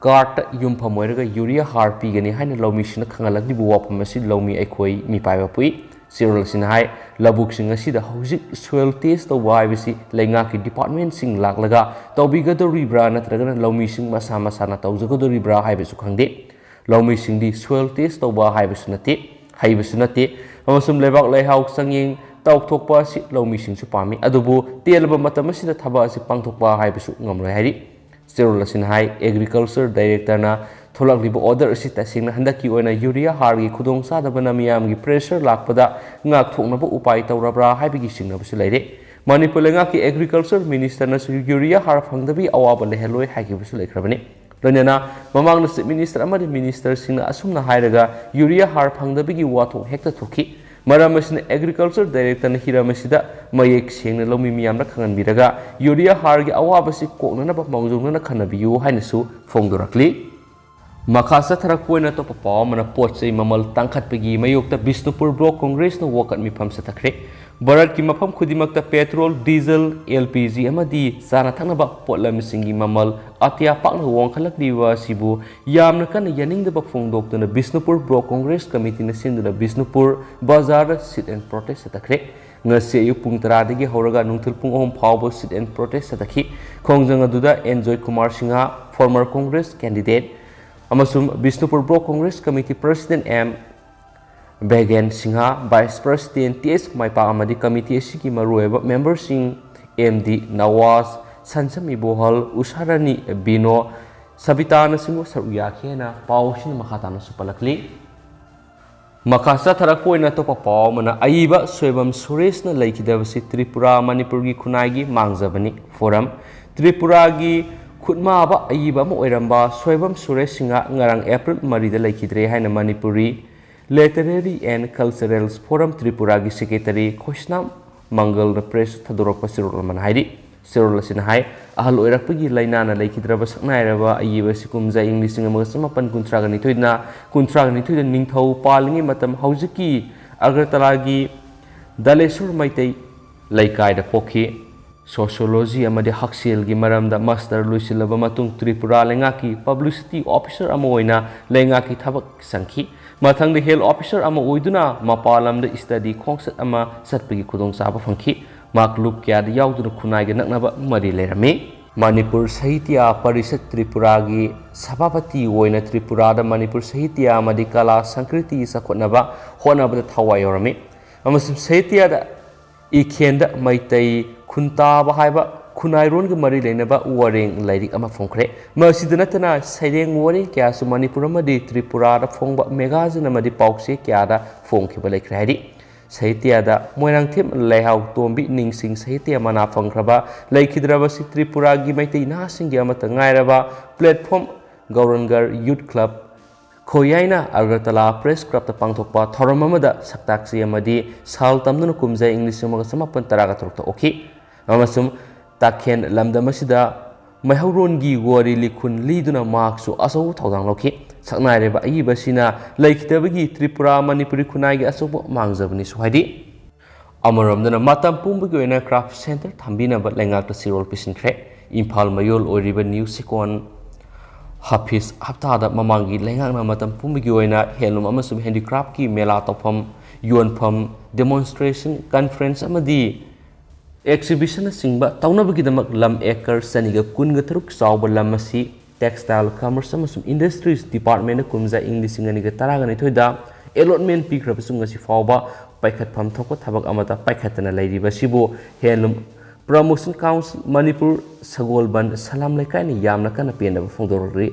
ꯀꯥꯔꯗꯇ ꯌꯨꯝꯐꯝ ꯑꯣꯏꯔꯒ ꯌꯨꯔꯤꯌꯥ ꯍꯥꯔ ꯄꯤꯒꯅꯤ ꯍꯥꯏꯅ ꯂꯧꯃꯤꯁꯤꯡꯅ ꯈꯪꯍꯜꯂꯛꯂꯤꯕ ꯋꯥꯐꯝ ꯑꯁꯤ ꯂꯧꯃꯤ ꯑꯩꯈꯣꯏ ꯃꯤꯄꯥꯏꯕ ꯄꯣꯛꯏ꯫ ꯆꯦꯔꯣꯜ ꯑꯁꯤꯅ ꯍꯥꯏ, ꯂꯧꯕꯨꯛꯁꯤꯡ ꯑꯁꯤꯗ ꯍꯧꯖꯤꯛ ꯁꯣꯏꯜ ꯇꯦꯁ ꯇꯧꯕ ꯍꯥꯏꯕꯁꯤ ꯂꯩꯉꯥꯛꯀꯤ ꯗꯤꯄꯥꯔꯠꯃꯦꯟꯁꯤꯡ ꯂꯥꯛꯂꯒ ꯇꯧꯕꯤꯒꯗꯧꯔꯤꯕ꯭ꯔꯥ ꯅꯠꯇ꯭ꯔꯒꯅ ꯂꯧꯃꯤꯁꯤꯡ ꯃꯁꯥ ꯃꯁꯥꯅ ꯇꯧꯖꯒꯗꯧꯔꯤꯕ꯭ꯔꯥ ꯍꯥꯏꯕꯁꯨ ꯈꯪꯗꯦ꯫ ꯂꯧꯃꯤꯁꯤꯡꯗꯤ ꯁꯣꯏꯜ ꯇꯦꯁ ꯇꯧꯕ ꯍꯥꯏꯕꯁꯨ ꯅꯠꯇꯦ꯫ ꯍꯩꯕꯁꯨ ꯅꯠꯇꯦ ꯑꯃꯁꯨꯡ ꯂꯩꯕꯥꯛ ꯂꯩꯍꯥꯎ ꯆꯥꯡꯌꯦꯡ ꯇꯧꯊꯣꯛꯄ ꯑꯁꯤ ꯂꯧꯃꯤꯁꯤꯡꯁꯨ ꯄꯥꯝꯃꯤ꯫ ꯑꯗꯨꯕꯨ ꯇꯦꯜꯂꯕ ꯃꯇꯝ ꯑꯁꯤꯗ ꯊꯕꯛ ꯑꯁꯤ ꯄꯥꯡꯊꯣꯛꯄ ꯍꯥꯏꯕꯁꯨ ꯉꯝꯂꯣꯏ ꯍꯥꯏꯔꯤ꯫ ꯆꯦꯔꯣꯜ ꯑꯁꯤꯅ ꯍꯥꯏ, ꯑꯦꯒ꯭ꯔꯤꯀꯜꯆꯔ ꯗꯥꯏꯔꯦꯛꯇꯔꯅ ꯊꯣꯛꯂꯛꯂꯤꯕ ꯑꯣꯔꯗꯔ ꯑꯁꯤ ꯇꯁꯦꯡꯅ ꯍꯟꯗꯛꯀꯤ ꯑꯣꯏꯅ ꯌꯨꯔꯤꯌꯥ ꯍꯥꯔꯒꯤ ꯈꯨꯗꯣꯡꯆꯥꯗꯕꯅ ꯃꯤꯌꯥꯝꯒꯤ ꯄ꯭ꯔꯦꯁꯔ ꯂꯥꯛꯄꯗ ꯉꯥꯛꯊꯣꯛꯅꯕ ꯎꯄꯥꯏ ꯇꯧꯔꯕ꯭ꯔꯥ ꯍꯥꯏꯕꯒꯤ ꯆꯤꯡꯅꯕꯁꯨ ꯂꯩꯔꯦ꯫ ꯃꯅꯤꯄꯨꯔ ꯂꯩꯉꯥꯛꯀꯤ ꯑꯦꯒ꯭ꯔꯤꯀꯜꯆꯔ ꯃꯤꯅꯤꯁꯇꯔꯅꯁꯨ ꯌꯨꯔꯤꯌꯥ ꯍꯥꯔ ꯐꯪꯗꯕꯒꯤ ꯑꯋꯥꯕ ꯂꯩꯍꯜꯂꯣꯏ ꯍꯥꯏꯈꯤꯕꯁꯨ ꯂꯩꯈ꯭ꯔꯕꯅꯤ꯫ ꯂꯣꯏꯅꯅ ꯃꯃꯥꯡꯗ ꯆꯤꯐ ꯃꯤꯅꯤꯁꯇꯔ ꯑꯃꯗꯤ ꯃꯤꯅꯤꯁꯇꯔꯁꯤꯡꯅ ꯑꯁꯨꯝꯅ ꯍꯥꯏꯔꯒ ꯌꯨꯔꯤꯌꯥ ꯍꯥꯔ ꯐꯪꯗꯕꯒꯤ ꯋꯥꯊꯣꯛ ꯍꯦꯛꯇ ꯊꯣꯛꯈꯤ꯫ ꯃꯔꯝ ꯑꯁꯤꯅ ꯑꯦꯒ꯭ꯔꯤꯀꯜꯆꯔ ꯗꯥꯏꯔꯦꯛꯇꯔꯅ ꯍꯤꯔꯝ ꯑꯁꯤꯗ ꯃꯌꯦꯛ ꯁꯦꯡꯅ ꯂꯧꯃꯤ ꯃꯤꯌꯥꯝꯗ ꯈꯪꯍꯟꯕꯤꯔꯒ ꯌꯨꯔꯤꯌꯥ ꯍꯥꯔꯒꯤ ꯑꯋꯥꯕꯁꯤ ꯀꯣꯛꯅꯅꯕ ꯃꯥꯡꯖꯧꯅꯅ ꯈꯟꯅꯕꯤꯌꯨ ꯍꯥꯏꯅꯁꯨ ꯐꯣꯡꯗꯣꯔꯛꯂꯤ꯫ ꯃꯈꯥ ꯆꯠꯊꯔꯛꯄ ꯑꯣꯏꯅ ꯑꯇꯣꯞꯄ ꯄꯥꯎ ꯑꯃꯅ ꯄꯣꯠ ꯆꯩ ꯃꯃꯜ ꯇꯥꯡꯈꯠꯄꯒꯤ ꯃꯥꯌꯣꯛꯇ ꯕꯤꯁꯅꯨꯄꯨꯔ ꯕ꯭ꯂꯣꯛ ꯀꯣꯡꯒ꯭ꯔꯦꯁꯅ ꯋꯥꯀꯠ ꯃꯤꯐꯝ ꯆꯠꯊꯈ꯭ꯔꯦ꯫ ꯚꯥꯔꯠꯀꯤ ꯃꯐꯝ ꯈꯨꯗꯤꯡꯃꯛꯇ petrol, diesel, L P G ꯑꯃꯗꯤ ꯆꯥꯅ ꯊꯛꯅꯕ ꯄꯣꯠꯂꯝꯁꯤꯡꯒꯤ ꯃꯃꯜ ꯑꯇꯤꯌꯥ ꯄꯥꯛꯅ ꯋꯥꯡꯈꯠꯂꯛꯂꯤꯕ ꯑꯁꯤꯕꯨ ꯌꯥꯝꯅ ꯀꯟꯅ ꯌꯥꯅꯤꯡꯗꯕ ꯐꯣꯡꯗꯣꯛꯇꯨꯅ ꯕꯤꯁꯅꯨꯄꯨꯔ ꯕ꯭ꯂꯣꯛ ꯀꯣꯡꯒ꯭ꯔꯦꯁ ꯀꯃꯤꯇꯤꯅ ꯁꯤꯟꯗꯨꯅ ꯕꯤꯁꯅꯨꯄꯨꯔ ꯕꯖꯥꯔꯗ sit and protest ꯆꯠꯊꯈ꯭ꯔꯦ꯫ ꯉꯁꯤ ꯑꯌꯨꯛ ꯄꯨꯡ ꯇꯔꯥꯗꯒꯤ ꯍꯧꯔꯒ ꯅꯨꯡꯊꯤꯜ ꯄꯨꯡ ꯑꯍꯨꯝ ꯐꯥꯎꯕ sit and protest ꯆꯠꯊꯈꯤ꯫ ꯈꯣꯡꯖꯪ ꯑꯗꯨꯗ N Joy Kumar Singh, former Congress candidate, ꯑꯃꯁꯨꯡ Bishnupur block Congress committee president M Begen Singh, vice president T S ꯃꯥꯏꯄꯥꯛ ꯑꯃꯗꯤ ꯀꯃꯤꯇꯤ ꯑꯁꯤꯒꯤ ꯃꯔꯨꯑꯣꯏꯕ ꯃꯦꯝꯕꯔꯁꯤꯡ ꯑꯦꯝ ꯗꯤ ꯅꯋꯥꯖ, ꯁꯟꯁꯃꯤ ꯕꯣꯍꯜ, ꯎꯁꯥꯔꯥꯅꯤ ꯕꯤꯅꯣ, ꯁꯕꯤꯇꯥꯅꯆꯤꯡꯕ ꯁꯔꯨꯛ ꯌꯥꯈꯤ ꯍꯥꯏꯅ ꯄꯥꯎ ꯑꯁꯤꯅ ꯃꯈꯥ ꯇꯥꯅꯁꯨ ꯄꯜꯂꯛꯂꯤ꯫ ꯃꯈꯥ ꯆꯠꯊꯔꯛꯄ ꯑꯣꯏꯅ ꯑꯇꯣꯞꯄ ꯄꯥꯎ ꯑꯃꯅ, ꯑꯏꯕ ꯁꯣꯏꯕꯝ ꯁꯨꯔꯦꯁꯅ ꯂꯩꯈꯤꯗꯕꯁꯤ ꯇ꯭ꯔꯤꯄꯨꯔꯥ, ꯃꯅꯤꯄꯨꯔꯒꯤ ꯈꯨꯟꯅꯥꯏꯒꯤ ꯃꯥꯡꯖꯕꯅꯤ꯫ ꯐꯣꯔꯝ, ꯇ꯭ꯔꯤꯄꯨꯔꯥꯒꯤ ꯈꯨꯠꯃꯥꯕ ꯑꯏꯕ ꯑꯃ ꯑꯣꯏꯔꯝꯕ ꯁꯣꯏꯕꯝ ꯁꯨꯔꯦꯁ ꯁꯤꯡꯍ ꯉꯔꯥꯡ ꯑꯦꯄ꯭ꯔꯤꯜ ꯃꯔꯤꯗ ꯂꯩꯈꯤꯗ꯭ꯔꯦ ꯍꯥꯏꯅ Manipuri Literary and Cultural Forum ꯇ꯭ꯔꯤꯄꯨꯔꯥꯒꯤ ꯁꯦꯀ꯭ꯔꯦꯇꯔꯤ ꯈꯣꯏꯁꯅꯥꯝ ꯃꯪꯒꯜꯅ ꯄ꯭ꯔꯦꯁ ꯊꯥꯗꯣꯔꯛꯄ ꯆꯦꯔꯣꯜ ꯑꯃꯅ ꯍꯥꯏꯔꯤ꯫ ꯆꯦꯔꯣꯜ ꯑꯁꯤꯅ ꯍꯥꯏ, ꯑꯍꯜ ꯑꯣꯏꯔꯛꯄꯒꯤ ꯂꯥꯏꯅꯥꯅ ꯂꯩꯈꯤꯗ꯭ꯔꯕ ꯁꯛꯅꯥꯏꯔꯕ ꯑꯏꯕ ꯑꯁꯤ ꯀꯨꯝꯖꯥ ꯏꯪ ꯂꯤꯁꯤꯡ ꯑꯃꯒ ꯆꯃꯥꯄꯟ ꯀꯨꯟꯊ꯭ꯔꯥꯒ ꯅꯤꯊꯣꯏꯗ, ꯀꯨꯟꯊ꯭ꯔꯥꯒ ꯅꯤꯊꯣꯏꯗ ꯅꯤꯡꯊꯧ ꯄꯥꯜꯂꯤꯉꯩ ꯃꯇꯝ ꯍꯧꯖꯤꯛꯀꯤ ꯑꯒꯔꯇꯂꯥꯒꯤ ꯗꯥꯂꯦꯁꯣꯔ ꯃꯩꯇꯩ ꯂꯩꯀꯥꯏꯗ ꯄꯣꯛꯈꯤ꯫ ꯁꯣꯁꯤꯌꯣꯂꯣꯖꯤ ꯑꯃꯗꯤ ꯍꯛꯁꯦꯜꯒꯤ ꯃꯔꯝꯗ ꯃꯥꯁꯇꯔ ꯂꯣꯏꯁꯤꯜꯂꯕ ꯃꯇꯨꯡ ꯇ꯭ꯔꯤꯄꯨꯔꯥ ꯂꯩꯉꯥꯛꯀꯤ ꯄꯕ꯭ꯂꯤꯁꯤꯇꯤ ꯑꯣꯐꯤꯁꯔ ꯑꯃ ꯑꯣꯏꯅ ꯂꯩꯉꯥꯛꯀꯤ ꯊꯕꯛ ꯆꯪꯈꯤ꯫ ꯃꯊꯪꯗ ꯍꯦꯜꯊ ꯑꯣꯐꯤꯁꯔ ꯑꯃ ꯑꯣꯏꯗꯨꯅ ꯃꯄꯥꯟ ꯂꯝꯗ ꯁ꯭ꯇꯗꯤ ꯈꯣꯡꯆꯠ ꯑꯃ ꯆꯠꯄꯒꯤ ꯈꯨꯗꯣꯡꯆꯥꯕ ꯐꯪꯈꯤ꯫ ꯃꯍꯥꯛ ꯂꯨꯞ ꯀꯌꯥꯗ ꯌꯥꯎꯗꯨꯅ ꯈꯨꯟꯅꯥꯏꯒ ꯅꯛꯅꯕ ꯃꯔꯤ ꯂꯩꯔꯝꯃꯤ꯫ ꯃꯅꯤꯄꯨꯔ ꯁꯥꯍꯤꯇ꯭ꯌ ꯄꯔꯤꯁꯠ ꯇ꯭ꯔꯤꯄꯨꯔꯥꯒꯤ ꯁꯚꯥꯄꯇꯤ ꯑꯣꯏꯅ ꯇ꯭ꯔꯤꯄꯨꯔꯥꯗ ꯃꯅꯤꯄꯨꯔ ꯁꯥꯍꯤꯇ꯭ꯌ ꯑꯃꯗꯤ ꯀꯂꯥ ꯁꯪꯁꯀ꯭ꯔꯤꯇꯤ ꯆꯥꯎꯈꯠꯅꯕ ꯍꯣꯠꯅꯕꯗ ꯊꯋꯥꯏ ꯌꯥꯎꯔꯝꯃꯤ ꯑꯃꯁꯨꯡ ꯁꯥꯍꯤꯇ꯭ꯌꯗ ꯏꯈꯦꯟꯗ ꯃꯩꯇꯩ ꯈꯨꯟꯇꯥꯕ ꯍꯥꯏꯕ ꯈꯨꯟꯅꯥꯏꯔꯣꯟꯒ ꯃꯔꯤ ꯂꯩꯅꯕ ꯋꯥꯔꯦꯡ ꯂꯥꯏꯔꯤꯛ ꯑꯃ ꯐꯣꯡꯈ꯭ꯔꯦ꯫ ꯃꯁꯤꯗ ꯅꯠꯇꯅ ꯁꯩꯔꯦꯡ ꯋꯥꯔꯦꯡ ꯀꯌꯥꯁꯨ ꯃꯅꯤꯄꯨꯔ ꯑꯃꯗꯤ ꯇ꯭ꯔꯤꯄꯨꯔꯥꯗ ꯐꯣꯡꯕ ꯃꯦꯒꯥꯖꯤꯟ ꯑꯃꯗꯤ ꯄꯥꯎꯆꯦ ꯀꯌꯥꯗ ꯐꯣꯡꯈꯤꯕ ꯂꯩꯈ꯭ꯔꯦ ꯍꯥꯏꯔꯤ꯫ ꯁꯥꯍꯤꯇ꯭ꯌꯗ ꯃꯣꯏꯔꯥꯡꯊꯦꯝ ꯂꯩꯍꯥꯎ ꯇꯣꯝꯕꯤ ꯅꯤꯡꯁꯤꯡ ꯁꯥꯍꯤꯇ꯭ꯌ ꯃꯅꯥ ꯐꯪꯈ꯭ꯔꯕ ꯂꯩꯈꯤꯗ꯭ꯔꯕꯁꯤ ꯇ꯭ꯔꯤꯄꯨꯔꯥꯒꯤ ꯃꯩꯇꯩ ꯅꯍꯥꯁꯤꯡꯒꯤ ꯑꯃꯠꯇ ꯉꯥꯏꯔꯕ platform ꯒꯧꯔꯟꯒꯔ ꯌꯨꯠ ꯀ꯭ꯂꯕ ꯈꯣꯌꯥꯏꯅ ꯑꯒꯔꯇꯂꯥ ꯄ꯭ꯔꯦꯁ ꯀ꯭ꯂꯕꯇ ꯄꯥꯡꯊꯣꯛꯄ ꯊꯧꯔꯝ ꯑꯃꯗ ꯁꯛꯇꯥꯛꯆꯦ ꯑꯃꯗꯤ ꯁꯥꯜ ꯇꯝꯗꯨꯅ ꯀꯨꯝꯖꯥ ꯏꯪ ꯂꯤꯁꯤꯡ ꯑꯃꯒ ꯆꯃꯥꯄꯟ ꯇꯔꯥꯒ ꯇꯔꯨꯛꯇ ꯑꯣꯛꯈꯤ ꯑꯃꯁꯨꯡ ꯇꯥꯈꯦꯟ ꯂꯝꯗꯝ ꯑꯁꯤꯗ ꯃꯩꯍꯧꯔꯣꯟꯒꯤ ꯋꯥꯔꯤ ꯂꯤꯈꯨꯟ ꯂꯤꯗꯨꯅ ꯃꯍꯥꯛꯁꯨ ꯑꯆꯧꯕ ꯊꯧꯗꯥꯡ ꯂꯧꯈꯤ꯫ ꯁꯛꯅꯥꯏꯔꯕ ꯑꯏꯕꯁꯤꯅ ꯂꯩꯈꯤꯗꯕꯒꯤ ꯇ꯭ꯔꯤꯄꯨꯔꯥ ꯃꯅꯤꯄꯨꯔꯤ ꯈꯨꯟꯅꯥꯏꯒꯤ ꯑꯆꯧꯕ ꯃꯥꯡꯖꯕꯅꯤꯁꯨ ꯍꯥꯏꯔꯤ꯫ ꯑꯃꯔꯣꯝꯗꯅ ꯃꯇꯝ ꯄꯨꯝꯕꯒꯤ ꯑꯣꯏꯅ ꯀ꯭ꯔꯥꯐ ꯁꯦꯟꯇꯔ ꯊꯝꯕꯤꯅꯕ ꯂꯩꯉꯥꯛꯇ ꯆꯦꯔꯣꯜ ꯄꯤꯁꯤꯟꯈ꯭ꯔꯦ꯫ ꯏꯝꯐꯥꯜ ꯃꯌꯣꯜ ꯑꯣꯏꯔꯤꯕ ꯅ꯭ꯌꯨ ꯁꯤꯀꯣꯟ ꯍꯥꯐꯤꯁ ꯍꯞꯇꯥꯗ ꯃꯃꯥꯡꯒꯤ ꯂꯩꯉꯥꯛꯅ ꯃꯇꯝ ꯄꯨꯝꯕꯒꯤ ꯑꯣꯏꯅ ꯍꯦꯟꯂꯨꯝ ꯑꯃꯁꯨꯡ ꯍꯦꯟꯗꯤꯀ꯭ꯔꯥꯐꯀꯤ ꯃꯦꯂꯥ ꯇꯧꯐꯝ, ꯌꯣꯟꯐꯝ, ꯗꯦꯃꯣꯟꯁꯇ꯭ꯔꯦꯁꯟ, ꯀꯟꯐ꯭ꯔꯦꯟꯁ ꯑꯃꯗꯤ ꯑꯦꯛꯖꯤꯕꯤꯁꯟꯅꯆꯤꯡꯕ ꯇꯧꯅꯕꯒꯤꯗꯃꯛ ꯂꯝ ꯑꯦꯀꯔ ꯆꯅꯤꯒ ꯀꯨꯟꯒ ꯇꯔꯨꯛ ꯆꯥꯎꯕ ꯂꯝ ꯑꯁꯤ Textile, Commerce ꯑꯃꯁꯨꯡ Industries Departmentꯅ ꯀꯨꯝꯖꯥ ꯏꯪ ꯂꯤꯁꯤꯡ ꯑꯅꯤꯒ ꯇꯔꯥꯒ ꯅꯤꯊꯣꯏꯗ allotment ꯄꯤꯈ꯭ꯔꯕꯁꯨ ꯉꯁꯤ ꯐꯥꯎꯕ ꯄꯥꯏꯈꯠꯐꯝ ꯊꯣꯛꯄ ꯊꯕꯛ ꯑꯃꯠꯇ ꯄꯥꯏꯈꯠꯇꯅ ꯂꯩꯔꯤꯕ ꯑꯁꯤꯕꯨ Handloom Promotion Council ꯃꯅꯤꯄꯨꯔ ꯁꯒꯣꯜꯕꯟ ꯁꯂꯥꯝ ꯂꯩꯀꯥꯏꯅ ꯌꯥꯝꯅ ꯀꯟꯅ ꯄꯦꯟꯗꯕ ꯐꯣꯡꯗꯣꯔꯛꯂꯤ꯫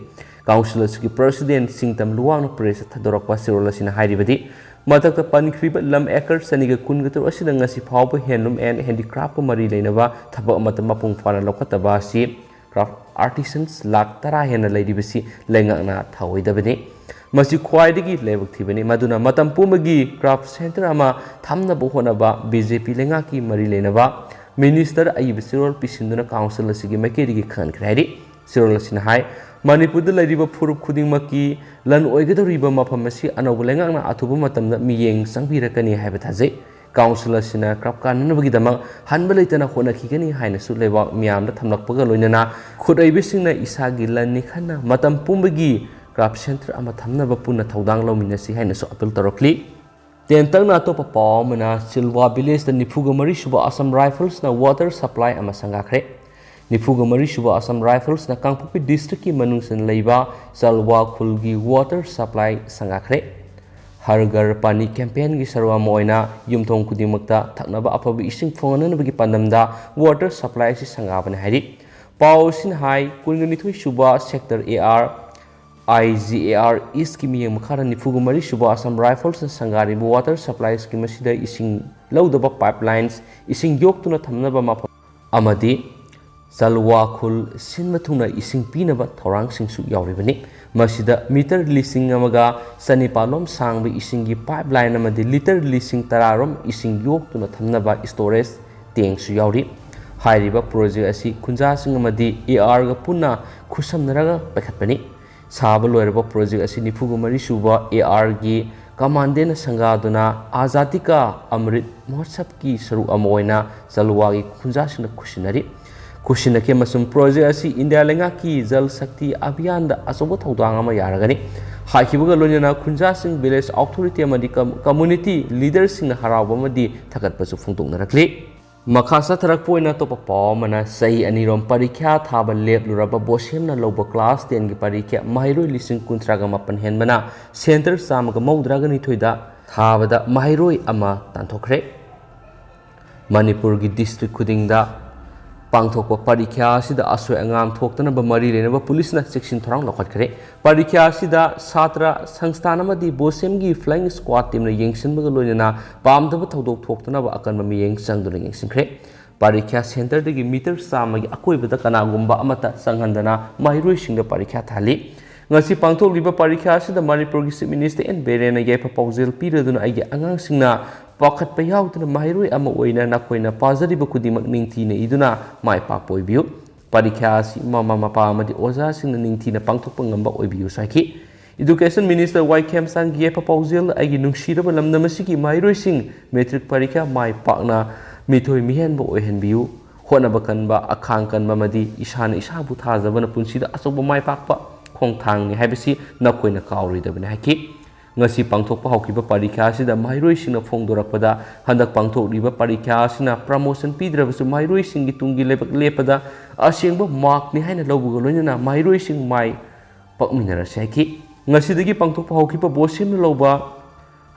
Council ꯑꯁꯤꯒꯤ President ꯁꯤꯡꯇꯝ ꯂꯨꯋꯥꯡꯅ pressꯇ ꯊꯥꯗꯣꯔꯛꯄ ꯆꯦꯔꯣꯜ ꯑꯁꯤꯅ ꯍꯥꯏꯔꯤꯕꯗꯤ, ꯃꯊꯛꯇ ꯄꯟꯈ꯭ꯔꯤꯕ ꯂꯝ ꯑꯦꯀꯔ ꯆꯅꯤꯒ ꯀꯨꯟꯒ ꯇꯔꯨꯛ ꯑꯁꯤꯗ ꯉꯁꯤ ꯐꯥꯎꯕ Handloom and Handicraftꯀ ꯃꯔꯤ ꯂꯩꯅꯕ ꯊꯕꯛ ꯑꯃꯠꯇ ꯃꯄꯨꯡ ꯐꯥꯅ ꯂꯧꯈꯠꯇꯕ ꯑꯁꯤ craft artisans ꯂꯥꯈ ꯇꯔꯥ ꯍꯦꯟꯅ ꯂꯩꯔꯤꯕꯁꯤ ꯂꯩꯉꯥꯛꯅ ꯊꯧꯑꯣꯏꯗꯕꯅꯤ꯫ ꯃꯁꯤ ꯈ꯭ꯋꯥꯏꯗꯒꯤ ꯂꯥꯏꯕꯛ ꯊꯤꯕꯅꯤ꯫ ꯃꯗꯨꯅ ꯃꯇꯝ ꯄꯨꯝꯕꯒꯤ craft centre ꯑꯃ ꯊꯝꯅꯕ ꯍꯣꯠꯅꯕ BJP ꯂꯩꯉꯥꯛꯀꯤ ꯃꯔꯤ ꯂꯩꯅꯕ minister ꯑꯏꯕ ꯆꯦꯔꯣꯜ ꯄꯤꯁꯤꯟꯗꯨꯅ council ꯑꯁꯤꯒꯤ ꯃꯥꯏꯀꯩꯗꯒꯤ ꯈꯪꯍꯟꯈ꯭ꯔꯦ ꯍꯥꯏꯔꯤ꯫ ꯆꯦꯔꯣꯜ ꯑꯁꯤꯅ ꯍꯥꯏ, ꯃꯅꯤꯄꯨꯔꯗ ꯂꯩꯔꯤꯕ ꯐꯨꯔꯨꯞ ꯈꯨꯗꯤꯡꯃꯛꯀꯤ ꯂꯟ ꯑꯣꯏꯒꯗꯧꯔꯤꯕ ꯃꯐꯝ ꯑꯁꯤ ꯑꯅꯧꯕ ꯂꯩꯉꯥꯛꯅ ꯑꯊꯨꯕ ꯃꯇꯝꯗ ꯃꯤꯠꯌꯦꯡ ꯆꯪꯕꯤꯔꯛꯀꯅꯤ ꯍꯥꯏꯕ ꯊꯥꯖꯩ꯫ Council ꯑꯁꯤꯅ craft ꯀꯥꯟꯅꯅꯕꯒꯤꯗꯃꯛ ꯍꯟꯕ ꯂꯩꯇꯅ ꯍꯣꯠꯅꯈꯤꯒꯅꯤ ꯍꯥꯏꯅꯁꯨ ꯂꯩꯕꯥꯛ ꯃꯤꯌꯥꯝꯗ ꯊꯝꯂꯛꯄꯒ ꯂꯣꯏꯅꯅ ꯈꯨꯠꯍꯩꯕꯁꯤꯡꯅ ꯏꯁꯥꯒꯤ ꯂꯟꯅꯤ ꯈꯟꯅ ꯃꯇꯝ ꯄꯨꯝꯕꯒꯤ craft centre ꯑꯃ ꯊꯝꯅꯕ ꯄꯨꯟꯅ ꯊꯧꯗꯥꯡ ꯂꯧꯃꯤꯟꯅꯁꯤ ꯍꯥꯏꯅꯁꯨ appeal ꯇꯧꯔꯛꯂꯤ꯫ ꯇꯦꯟꯇꯛꯅ ꯑꯇꯣꯞꯄ ꯄꯥꯎ ꯑꯃꯅ, ꯁꯤꯜꯋꯥ villageꯇ ꯅꯤꯐꯨꯒ ꯃꯔꯤ ꯁꯨꯕ Assam Riflesꯅ water supply ꯑꯃ ꯁꯪꯒꯥꯈ꯭ꯔꯦ꯫ ꯅꯤꯐꯨꯒ ꯃꯔꯤ ꯁꯨꯕ Assam Riflesꯅ ꯀꯥꯡꯄꯣꯛꯄꯤ districtꯀꯤ ꯃꯅꯨꯡ ꯆꯟꯅ ꯂꯩꯕ ꯆꯜꯋꯥ ꯈꯨꯜꯒꯤ water supply ꯁꯪꯒꯥꯈ꯭ꯔꯦ꯫ ꯍꯔ ꯘꯔ ꯄꯥꯅꯤ campaignꯒꯤ ꯁꯔꯨꯛ ꯑꯃ ꯑꯣꯏꯅ ꯌꯨꯝꯊꯣꯡ ꯈꯨꯗꯤꯡꯃꯛꯇ ꯊꯛꯅꯕ ꯑꯐꯕ ꯏꯁꯤꯡ ꯐꯪꯍꯟꯅꯕꯒꯤ ꯄꯥꯟꯗꯝꯗ water supply ꯑꯁꯤ ꯁꯪꯒꯥꯕꯅꯤ ꯍꯥꯏꯔꯤ꯫ ꯄꯥꯎ ꯑꯁꯤꯅ ꯍꯥꯏ, ꯀꯨꯟꯒ ꯅꯤꯊꯣꯏ ꯁꯨꯕ Sector AR, IGAR Eastꯀꯤ ꯃꯤꯠꯌꯦꯡ ꯃꯈꯥꯗ ꯅꯤꯐꯨꯒ ꯃꯔꯤ ꯁꯨꯕ Assam Riflesꯅ ꯁꯪꯒꯥꯔꯤꯕ water supply scheme ꯑꯁꯤꯗ ꯏꯁꯤꯡ ꯂꯧꯗꯕ pipelines, ꯏꯁꯤꯡ ꯌꯣꯛꯇꯨꯅ ꯊꯝꯅꯕ ꯃꯐꯝ ꯑꯃꯗꯤ ꯆꯜꯋꯥ ꯈꯨꯜ ꯁꯤꯟꯕ ꯊꯨꯡꯅ ꯏꯁꯤꯡ ꯄꯤꯅꯕ ꯊꯧꯔꯥꯡꯁꯤꯡꯁꯨ ꯌꯥꯎꯔꯤꯕꯅꯤ꯫ ꯃꯁꯤꯗ meter ꯂꯤꯁꯤꯡ ꯑꯃꯒ ꯆꯅꯤꯄꯥꯜ ꯔꯣꯝ ꯁꯥꯡꯕ ꯏꯁꯤꯡꯒꯤ pipeline ꯑꯃꯗꯤ litre ꯂꯤꯁꯤꯡ ꯇꯔꯥ ꯔꯣꯝ ꯏꯁꯤꯡ ꯌꯣꯛꯇꯨꯅ ꯊꯝꯅꯕ storage tankꯁꯨ ꯌꯥꯎꯔꯤ꯫ ꯍꯥꯏꯔꯤꯕ project ꯑꯁꯤ ꯈꯨꯟꯖꯥꯁꯤꯡ ꯑꯃꯗꯤ ARꯒ ꯄꯨꯟꯅ ꯈꯨꯠꯁꯝꯅꯔꯒ ꯄꯥꯏꯈꯠꯄꯅꯤ꯫ ꯁꯥꯕ ꯂꯣꯏꯔꯕ project ꯑꯁꯤ ꯅꯤꯐꯨꯒ ꯃꯔꯤ ꯁꯨꯕ ARꯒꯤ commandantꯅ ꯁꯪꯒꯥꯗꯨꯅ Azadi Ka Amrit Mahotsavꯀꯤ ꯁꯔꯨꯛ ꯑꯃ ꯑꯣꯏꯅ ꯆꯜꯋꯥꯒꯤ ꯈꯨꯟꯖꯥꯁꯤꯡꯅ ꯈꯨꯠꯁꯤꯟꯅꯔꯤ꯫ ꯈꯨꯠꯁꯤꯟꯅꯈꯤ ꯑꯃꯁꯨꯡ project ꯑꯁꯤ ꯏꯟꯗꯤꯌꯥ ꯂꯩꯉꯥꯛꯀꯤ Jal Shakti Abhiyanꯗ ꯑꯆꯧꯕ ꯊꯧꯗꯥꯡ ꯑꯃ ꯌꯥꯔꯒꯅꯤ꯫ ꯍꯥꯏꯈꯤꯕꯒ ꯂꯣꯏꯅꯅ ꯈꯨꯟꯖꯥꯁꯤꯡ, village authority ꯑꯃꯗꯤ com-, community leaderꯁꯤꯡꯅ ꯍꯔꯥꯎꯕ ꯑꯃꯗꯤ ꯊꯥꯒꯠꯄꯁꯨ ꯐꯣꯡꯗꯣꯛꯅꯔꯛꯂꯤ꯫ ꯃꯈꯥ ꯆꯠꯊꯔꯛꯄ ꯑꯣꯏꯅ ꯑꯇꯣꯞꯄ ꯄꯥꯎ ꯑꯃꯅ, ꯆꯍꯤ ꯑꯅꯤꯔꯣꯝ ꯄꯔꯤꯈ꯭ꯌꯥ ꯊꯥꯕ ꯂꯦꯞꯂꯨꯔꯕ ꯕꯣꯁꯦꯝꯅ ꯂꯧꯕ class tenꯒꯤ ꯄꯔꯤꯈ꯭ꯌꯥ ꯃꯍꯩꯔꯣꯏ ꯂꯤꯁꯤꯡ ꯀꯨꯟꯊ꯭ꯔꯥꯒ ꯃꯥꯄꯟ ꯍꯦꯟꯕꯅ centre ꯆꯥꯝꯃꯒ ꯃꯧꯗ꯭ꯔꯥꯒ ꯅꯤꯊꯣꯏꯗ ꯊꯥꯕꯗ ꯃꯍꯩꯔꯣꯏ ꯑꯃ ꯇꯥꯟꯊꯣꯛꯈ꯭ꯔꯦ꯫ ꯃꯅꯤꯄꯨꯔꯒꯤ district ꯈꯨꯗꯤꯡꯗ ꯄꯥꯡꯊꯣꯛꯄ ꯄꯔꯤꯈ꯭ꯌꯥ ꯑꯁꯤꯗ ꯑꯁꯣꯏ ꯑꯉꯥꯝ ꯊꯣꯛꯇꯅꯕ ꯃꯔꯤ ꯂꯩꯅꯕ ꯄꯨꯂꯤꯁꯅ ꯆꯦꯛꯁꯤꯟ ꯊꯧꯔꯥꯡ ꯂꯧꯈꯠꯈ꯭ꯔꯦ꯫ ꯄꯔꯤꯈ꯭ꯌꯥ ꯑꯁꯤꯗ ꯁꯥꯇ꯭ꯔ ꯁꯪꯁꯊꯥꯟ ꯑꯃꯗꯤ ꯕꯣꯁꯦꯝꯒꯤ flying squad teamꯅ ꯌꯦꯡꯁꯤꯟꯕꯒ ꯂꯣꯏꯅꯅ ꯄꯥꯝꯗꯕ ꯊꯧꯗꯣꯛ ꯊꯣꯛꯇꯅꯕ ꯑꯀꯟꯕ ꯃꯤꯠꯌꯦꯡ ꯆꯪꯗꯨꯅ ꯌꯦꯡꯁꯤꯟꯈ꯭ꯔꯦ꯫ ꯄꯔꯤꯈ꯭ꯌꯥ centreꯗꯒꯤ meter ꯆꯥꯝꯃꯒꯤ ꯑꯀꯣꯏꯕꯗ ꯀꯅꯥꯒꯨꯝꯕ ꯑꯃꯠꯇ ꯆꯪꯍꯟꯗꯅ ꯃꯍꯩꯔꯣꯏꯁꯤꯡꯗ ꯄꯔꯤꯈ꯭ꯌꯥ ꯊꯥꯍꯜꯂꯤ꯫ ꯉꯁꯤ ꯄꯥꯡꯊꯣꯛꯂꯤꯕ ꯄꯔꯤꯈ꯭ꯌꯥ ꯑꯁꯤꯗ ꯃꯅꯤꯄꯨꯔꯒꯤ Chief Minister ꯑꯦꯟ ꯕꯤꯔꯦꯟꯅ ꯌꯥꯏꯐ ꯄꯥꯎꯖꯦꯜ ꯄꯤꯔꯗꯨꯅ, ꯑꯩꯒꯤ ꯑꯉꯥꯡꯁꯤꯡꯅ ꯄꯥꯈꯠꯄ ꯌꯥꯎꯗꯅ ꯃꯍꯩꯔꯣꯏ ꯑꯃ ꯑꯣꯏꯅ ꯅꯈꯣꯏꯅ ꯄꯥꯖꯔꯤꯕ ꯈꯨꯗꯤꯡꯃꯛ ꯅꯤꯡꯊꯤꯅ ꯏꯗꯨꯅ ꯃꯥꯏ ꯄꯥꯛꯄ ꯑꯣꯏꯕꯤꯌꯨ꯫ ꯄꯔꯤꯈ꯭ꯌꯥ ꯑꯁꯤ ꯃꯃꯥ ꯃꯄꯥ ꯑꯃꯗꯤ ꯑꯣꯖꯥꯁꯤꯡꯅ ꯅꯤꯡꯊꯤꯅ ꯄꯥꯡꯊꯣꯛꯄ ꯉꯝꯕ ꯑꯣꯏꯕꯤꯌꯨꯁꯨ ꯍꯥꯏꯈꯤ꯫ Education Minister ꯋꯥꯏ ꯈꯦꯝꯆꯥꯟꯒꯤ ꯌꯥꯏꯐ ꯄꯥꯎꯖꯦꯜ, ꯑꯩꯒꯤ ꯅꯨꯡꯁꯤꯔꯕ ꯂꯝꯗꯝ ꯑꯁꯤꯒꯤ ꯃꯍꯩꯔꯣꯏꯁꯤꯡ, matric ꯄꯔꯤꯈ꯭ꯌꯥ ꯃꯥꯏ ꯄꯥꯛꯅ ꯃꯤꯊꯣꯏ ꯃꯤꯍꯦꯟꯕ ꯑꯣꯏꯍꯟꯕꯤꯌꯨ꯫ ꯍꯣꯠꯅꯕ ꯀꯟꯕ, ꯑꯈꯥꯡ ꯀꯟꯕ ꯑꯃꯗꯤ ꯏꯁꯥꯅ ꯏꯁꯥꯕꯨ ꯊꯥꯖꯕꯅ ꯄꯨꯟꯁꯤꯗ ꯑꯆꯧꯕ ꯃꯥꯏ ꯄꯥꯛꯄ ꯈꯣꯡꯊꯥꯡꯅꯤ ꯍꯥꯏꯕꯁꯤ ꯅꯈꯣꯏꯅ ꯀꯥꯎꯔꯣꯏꯗꯕꯅꯤ ꯍꯥꯏꯈꯤ꯫ ꯉꯁꯤ ꯄꯥꯡꯊꯣꯛꯄ ꯍꯧꯈꯤꯕ ꯄꯔꯤꯈ꯭ꯌꯥ ꯑꯁꯤꯗ ꯃꯍꯩꯔꯣꯏꯁꯤꯡꯅ ꯐꯣꯡꯗꯣꯔꯛꯄꯗ, ꯍꯟꯗꯛ ꯄꯥꯡꯊꯣꯛꯂꯤꯕ ꯄꯔꯤꯈ꯭ꯌꯥ ꯑꯁꯤꯅ promotion ꯄꯤꯗ꯭ꯔꯕꯁꯨ ꯃꯍꯩꯔꯣꯏꯁꯤꯡꯒꯤ ꯇꯨꯡꯒꯤ ꯂꯩꯕꯥꯛ ꯂꯦꯞꯄꯗ ꯑꯁꯦꯡꯕ markꯅꯤ ꯍꯥꯏꯅ ꯂꯧꯕꯒ ꯂꯣꯏꯅꯅ ꯃꯍꯩꯔꯣꯏꯁꯤꯡ ꯃꯥꯏ ꯄꯥꯛꯃꯤꯟꯅꯔꯁꯤ ꯍꯥꯏꯈꯤ꯫ ꯉꯁꯤꯗꯒꯤ ꯄꯥꯡꯊꯣꯛꯄ ꯍꯧꯈꯤꯕ ꯕꯣꯁꯦꯝꯅ ꯂꯧꯕ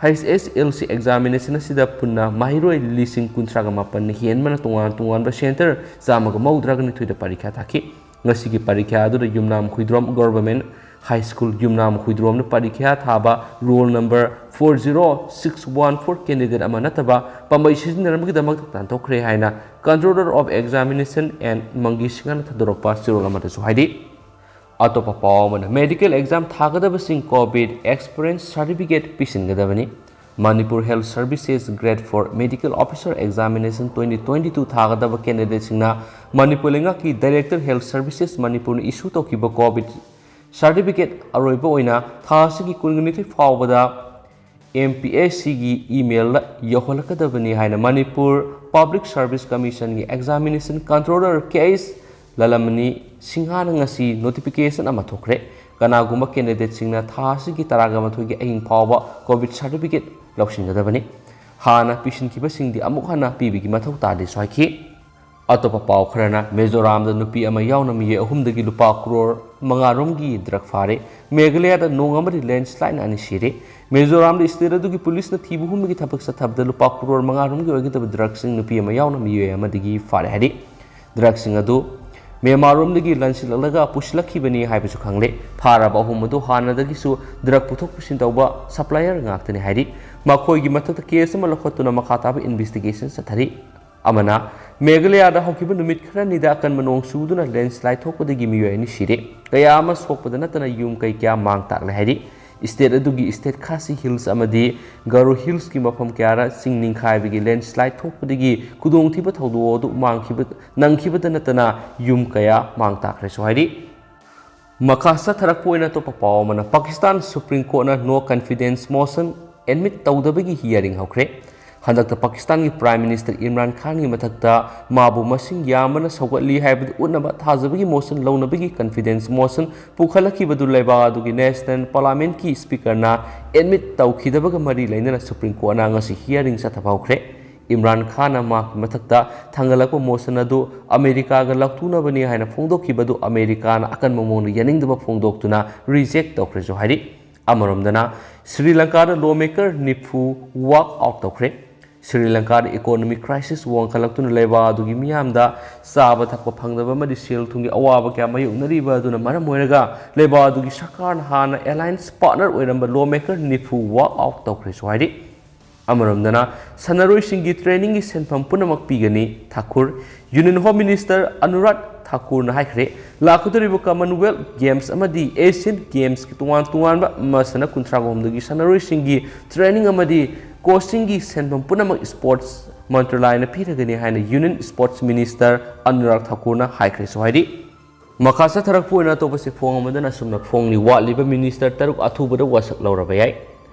H S L C examination ꯑꯁꯤꯗ ꯄꯨꯟꯅ ꯃꯍꯩꯔꯣꯏ ꯂꯤꯁꯤꯡ ꯀꯨꯟꯊ꯭ꯔꯥꯒ ꯃꯥꯄꯟꯅ ꯍꯦꯟꯕꯅ ꯇꯣꯉꯥꯟ ꯇꯣꯉꯥꯟꯕ centre ꯆꯥꯝꯃꯒ ꯃꯧꯗ꯭ꯔꯥꯒ ꯅꯤꯊꯣꯏꯗ ꯄꯔꯤꯈ꯭ꯌꯥ ꯊꯥꯈꯤ꯫ ꯉꯁꯤꯒꯤ ꯄꯔꯤꯈ꯭ꯌꯥ ꯑꯗꯨꯗ ꯌꯨꯝꯅꯥꯝ ꯍꯨꯏꯗ꯭ꯔꯣꯝ Government High School ꯌꯨꯝꯅꯥꯝ ꯍꯨꯏꯗ꯭ꯔꯣꯝꯗ ꯄꯔꯤꯈ꯭ꯌꯥ ꯊꯥꯕ roll number four zero six one four candidate ꯑꯃ ꯅꯠꯇꯕ ꯄꯥꯝꯕꯩ ꯁꯤꯖꯤꯟꯅꯔꯝꯕꯒꯤꯗꯃꯛ ꯇꯥꯟꯊꯣꯛꯈ꯭ꯔꯦ ꯍꯥꯏꯅ Controller of Examination N ꯃꯪꯒꯤ ꯁꯤꯡꯍꯅ ꯊꯥꯗꯣꯔꯛꯄ ꯆꯦꯔꯣꯜ ꯑꯃꯗꯁꯨ ꯍꯥꯏꯔꯤ꯫ ꯑꯇꯣꯞꯄ ꯄꯥꯎ ꯑꯃꯅ, medical exam ꯊꯥꯒꯗꯕꯁꯤꯡ COVID experience certificate ꯄꯤꯁꯤꯟꯒꯗꯕꯅꯤ꯫ Manipur Health Services Grade four Medical Officer Examination twenty twenty-two ꯊꯥꯒꯗꯕ candidateꯁꯤꯡꯅ Manipur ꯂꯩꯉꯥꯛꯀꯤ Director Health Services ꯃꯅꯤꯄꯨꯔꯅ issue ꯇꯧꯈꯤꯕ COVID certificate ꯑꯔꯣꯏꯕ ꯑꯣꯏꯅ ꯊꯥ ꯑꯁꯤꯒꯤ ꯀꯨꯟꯅꯤꯊꯣꯏ ꯐꯥꯎꯕꯗ M P S Cꯒꯤ emailꯗ ꯌꯧꯍꯜꯂꯛꯀꯗꯕꯅꯤ ꯍꯥꯏꯅ Manipur Public Service Commissionꯒꯤ Examination Controller K S ꯂꯂꯃꯅꯤ ꯁꯤꯡꯍꯥꯅ ꯉꯁꯤ notification ꯑꯃ ꯊꯣꯛꯈ꯭ꯔꯦ꯫ ꯀꯅꯥꯒꯨꯝꯕ candidateꯁꯤꯡꯅ ꯊꯥ ꯑꯁꯤꯒꯤ ꯇꯔꯥꯒ ꯃꯥꯊꯣꯏꯒꯤ ꯑꯍꯤꯡ ꯐꯥꯎꯕ COVID certificate ꯂꯧꯁꯤꯟꯒꯗꯕꯅꯤ꯫ ꯍꯥꯟꯅ ꯄꯤꯁꯤꯟꯈꯤꯕꯁꯤꯡꯗꯤ ꯑꯃꯨꯛ ꯍꯟꯅ ꯄꯤꯕꯒꯤ ꯃꯊꯧ ꯇꯥꯗꯦꯁꯨ ꯍꯥꯏꯈꯤ꯫ ꯑꯇꯣꯞꯄ ꯄꯥꯎ ꯈꯔꯅ, ꯃꯤꯖꯣꯔꯥꯝꯗ ꯅꯨꯄꯤ ꯑꯃ ꯌꯥꯎꯅ ꯃꯤꯑꯣꯏ ꯑꯍꯨꯝꯗꯒꯤ ꯂꯨꯄꯥ ꯀ꯭ꯔꯣꯔ ꯃꯉꯥ ꯔꯣꯝꯒꯤ drug ꯐꯥꯔꯦ꯫ ꯃꯦꯘꯥꯂꯌꯥꯗ ꯅꯣꯡ ꯑꯃꯗꯤ landslideꯅ ꯑꯅꯤ ꯁꯤꯔꯦ꯫ ꯃꯤꯖꯣꯔꯥꯝꯗ state ꯑꯗꯨꯒꯤ ꯄꯨꯂꯤꯁꯅ ꯊꯤꯕ ꯍꯨꯝꯕꯒꯤ ꯊꯕꯛ ꯆꯠꯊꯕꯗ ꯂꯨꯄꯥ ꯀ꯭ꯔꯣꯔ ꯃꯉꯥ ꯔꯣꯝꯒꯤ ꯑꯣꯏꯒꯗꯕ drugꯁꯤꯡ ꯅꯨꯄꯤ ꯑꯃ ꯌꯥꯎꯅ ꯃꯤꯑꯣꯏ ꯑꯃꯗꯒꯤ ꯐꯥꯔꯦ ꯍꯥꯏꯔꯤ꯫ Drugꯁꯤꯡ ꯑꯗꯨ ꯃ꯭ꯌꯥꯟꯃꯥꯔ ꯔꯣꯝꯗꯒꯤ ꯂꯥꯟꯁꯤꯜꯂꯛꯂꯒ ꯄꯨꯁꯤꯜꯂꯛꯈꯤꯕꯅꯤ ꯍꯥꯏꯕꯁꯨ ꯈꯪꯂꯦ꯫ ꯐꯥꯔꯕ ꯑꯍꯨꯝ ꯑꯗꯨ ꯍꯥꯟꯅꯗꯒꯤꯁꯨ drug ꯄꯨꯊꯣꯛ ꯄꯨꯁꯤꯟ ꯇꯧꯕ supplier ꯉꯥꯛꯇꯅꯤ ꯍꯥꯏꯔꯤ꯫ ꯃꯈꯣꯏꯒꯤ ꯃꯊꯛꯇ case ꯑꯃ ꯂꯧꯈꯠꯇꯨꯅ ꯃꯈꯥ ꯇꯥꯕ investigation ꯆꯠꯊꯔꯤ꯫ ꯑꯃꯅ, ꯃꯦꯘꯥꯂꯌꯥꯗ ꯍꯧꯈꯤꯕ ꯅꯨꯃꯤꯠ ꯈꯔꯅꯤꯗ ꯑꯀꯟꯕ ꯅꯣꯡ ꯆꯨꯗꯨꯅ landslide ꯊꯣꯛꯄꯗꯒꯤ ꯃꯤꯑꯣꯏ ꯑꯅꯤ ꯁꯤꯔꯦ꯫ ꯀꯌꯥ ꯑꯃ ꯁꯣꯛꯄꯗ ꯅꯠꯇꯅ ꯌꯨꯝ ꯀꯩ ꯀꯌꯥ ꯃꯥꯡ ꯇꯥꯛꯂꯦ ꯍꯥꯏꯔꯤ꯫ State ꯑꯗꯨꯒꯤ state Khasi Hills ꯑꯃꯗꯤ Garo Hillsꯀꯤ ꯃꯐꯝ ꯀꯌꯥꯗ ꯆꯤꯡ ꯅꯤꯡꯈꯥꯏꯕꯒꯤ landslide ꯊꯣꯛꯄꯗꯒꯤ ꯈꯨꯗꯣꯡꯊꯤꯕ ꯊꯧꯗꯣꯛ ꯑꯗꯨ ꯃꯥꯡꯈꯤꯕ, ꯅꯪꯈꯤꯕꯗ ꯅꯠꯇꯅ ꯌꯨꯝ ꯀꯌꯥ ꯃꯥꯡ ꯇꯥꯛꯈ꯭ꯔꯦꯁꯨ ꯍꯥꯏꯔꯤ꯫ ꯃꯈꯥ ꯆꯠꯊꯔꯛꯄ ꯑꯣꯏꯅ ꯑꯇꯣꯞꯄ ꯄꯥꯎ ꯑꯃꯅ, Pakistan Supreme Courtꯅ no confidence motion admit ꯇꯧꯗꯕꯒꯤ hearing ꯍꯧꯈ꯭ꯔꯦ꯫ ꯍꯟꯗꯛꯇ ꯄꯥꯀꯤꯁꯇꯥꯟꯒꯤ Prime Minister ꯏꯝꯔꯥꯟ ꯈꯥꯟꯒꯤ ꯃꯊꯛꯇ ꯃꯥꯕꯨ ꯃꯁꯤꯡ ꯌꯥꯝꯕꯅ ꯁꯧꯒꯠꯂꯤ ꯍꯥꯏꯕꯗꯨ ꯎꯠꯅꯕ ꯊꯥꯖꯕꯒꯤ motion ꯂꯧꯅꯕꯒꯤ confidence motion ꯄꯨꯈꯠꯂꯛꯈꯤꯕꯗꯨ ꯂꯩꯕꯥꯛ ꯑꯗꯨꯒꯤ National Parliamentꯀꯤ Speakerꯅ admit ꯇꯧꯈꯤꯗꯕꯒ ꯃꯔꯤ ꯂꯩꯅꯅ Supreme Courtꯅ ꯉꯁꯤ hearing ꯆꯠꯊꯕ ꯍꯧꯈ꯭ꯔꯦ꯫ ꯏꯝꯔꯥꯟ ꯈꯥꯟꯅ ꯃꯍꯥꯛꯀꯤ ꯃꯊꯛꯇ ꯊꯥꯡꯒꯠꯂꯛꯄ motion ꯑꯗꯨ ꯑꯃꯦꯔꯤꯀꯥꯒ ꯂꯥꯎꯊꯣꯛꯅꯕꯅꯤ ꯍꯥꯏꯅ ꯐꯣꯡꯗꯣꯛꯈꯤꯕꯗꯨ ꯑꯃꯦꯔꯤꯀꯥꯅ ꯑꯀꯟꯕ ꯃꯑꯣꯡꯗ ꯌꯥꯅꯤꯡꯗꯕ ꯐꯣꯡꯗꯣꯛꯇꯨꯅ reject ꯇꯧꯈ꯭ꯔꯦꯁꯨ ꯍꯥꯏꯔꯤ꯫ ꯑꯃꯔꯣꯝꯗꯅ ꯁ꯭ꯔꯤ ꯂꯪꯀꯥꯗ lawmaker ꯅꯤꯐꯨ walk out ꯇꯧꯈ꯭ꯔꯦ꯫ ꯁ꯭ꯔꯤ ꯂꯪꯀꯥꯗ economic crisis ꯋꯥꯡꯈꯠꯂꯛꯇꯨꯅ ꯂꯩꯕꯥꯛ ꯑꯗꯨꯒꯤ ꯃꯤꯌꯥꯝꯗ ꯆꯥꯕ ꯊꯛꯄ ꯐꯪꯗꯕ ꯑꯃꯗꯤ ꯁꯦꯜ ꯊꯨꯝꯒꯤ ꯑꯋꯥꯕ ꯀꯌꯥ ꯃꯥꯌꯣꯛꯅꯔꯤꯕ ꯑꯗꯨꯅ ꯃꯔꯝ ꯑꯣꯏꯔꯒ ꯂꯩꯕꯥꯛ ꯑꯗꯨꯒꯤ ꯁꯔꯀꯥꯔꯅ ꯍꯥꯟꯅ alliance partner ꯑꯣꯏꯔꯝꯕ lawmaker ꯅꯤꯐꯨ walk out ꯇꯧꯈ꯭ꯔꯦꯁꯨ ꯍꯥꯏꯔꯤ꯫ ꯑꯃꯔꯣꯝꯗꯅ ꯁꯥꯟꯅꯔꯣꯏꯁꯤꯡꯒꯤ trainingꯒꯤ ꯁꯦꯟꯐꯝ ꯄꯨꯝꯅꯃꯛ ꯄꯤꯒꯅꯤ Thakur. Union Home Minister Anurag ꯊꯥꯀꯨꯔꯅ ꯍꯥꯏꯈ꯭ꯔꯦ, ꯂꯥꯛꯀꯗꯧꯔꯤꯕ Commonwealth Games ꯑꯃꯗꯤ Asian Gamesꯀꯤ ꯇꯣꯉꯥꯟ ꯇꯣꯉꯥꯟꯕ ꯃꯁꯥꯟꯅ ꯀꯨꯟꯊ꯭ꯔꯥꯒ ꯍꯨꯝꯗꯣꯏꯒꯤ ꯁꯥꯟꯅꯔꯣꯏꯁꯤꯡꯒꯤ training ꯑꯃꯗꯤ coachingꯒꯤ ꯁꯦꯟꯐꯝ ꯄꯨꯝꯅꯃꯛ Sports ꯃꯟꯇ꯭ꯔꯥꯂꯌꯅ ꯄꯤꯔꯒꯅꯤ ꯍꯥꯏꯅ Union Sports Minister ꯑꯅꯨꯔꯥꯒ ꯊꯥꯀꯨꯔꯅ ꯍꯥꯏꯈ꯭ꯔꯦꯁꯨ ꯍꯥꯏꯔꯤ꯫ ꯃꯈꯥ ꯆꯠꯊꯔꯛꯄ ꯑꯣꯏꯅ ꯑꯇꯣꯞꯄ ꯆꯦꯐꯣꯡ ꯑꯃꯗꯅ ꯑꯁꯨꯝꯅ ꯐꯣꯡꯂꯤ꯫ ꯋꯥꯠꯂꯤꯕ minister ꯇꯔꯨꯛ ꯑꯊꯨꯕꯗ ꯋꯥꯁꯛ ꯂꯧꯔꯕ ꯌꯥꯏ꯫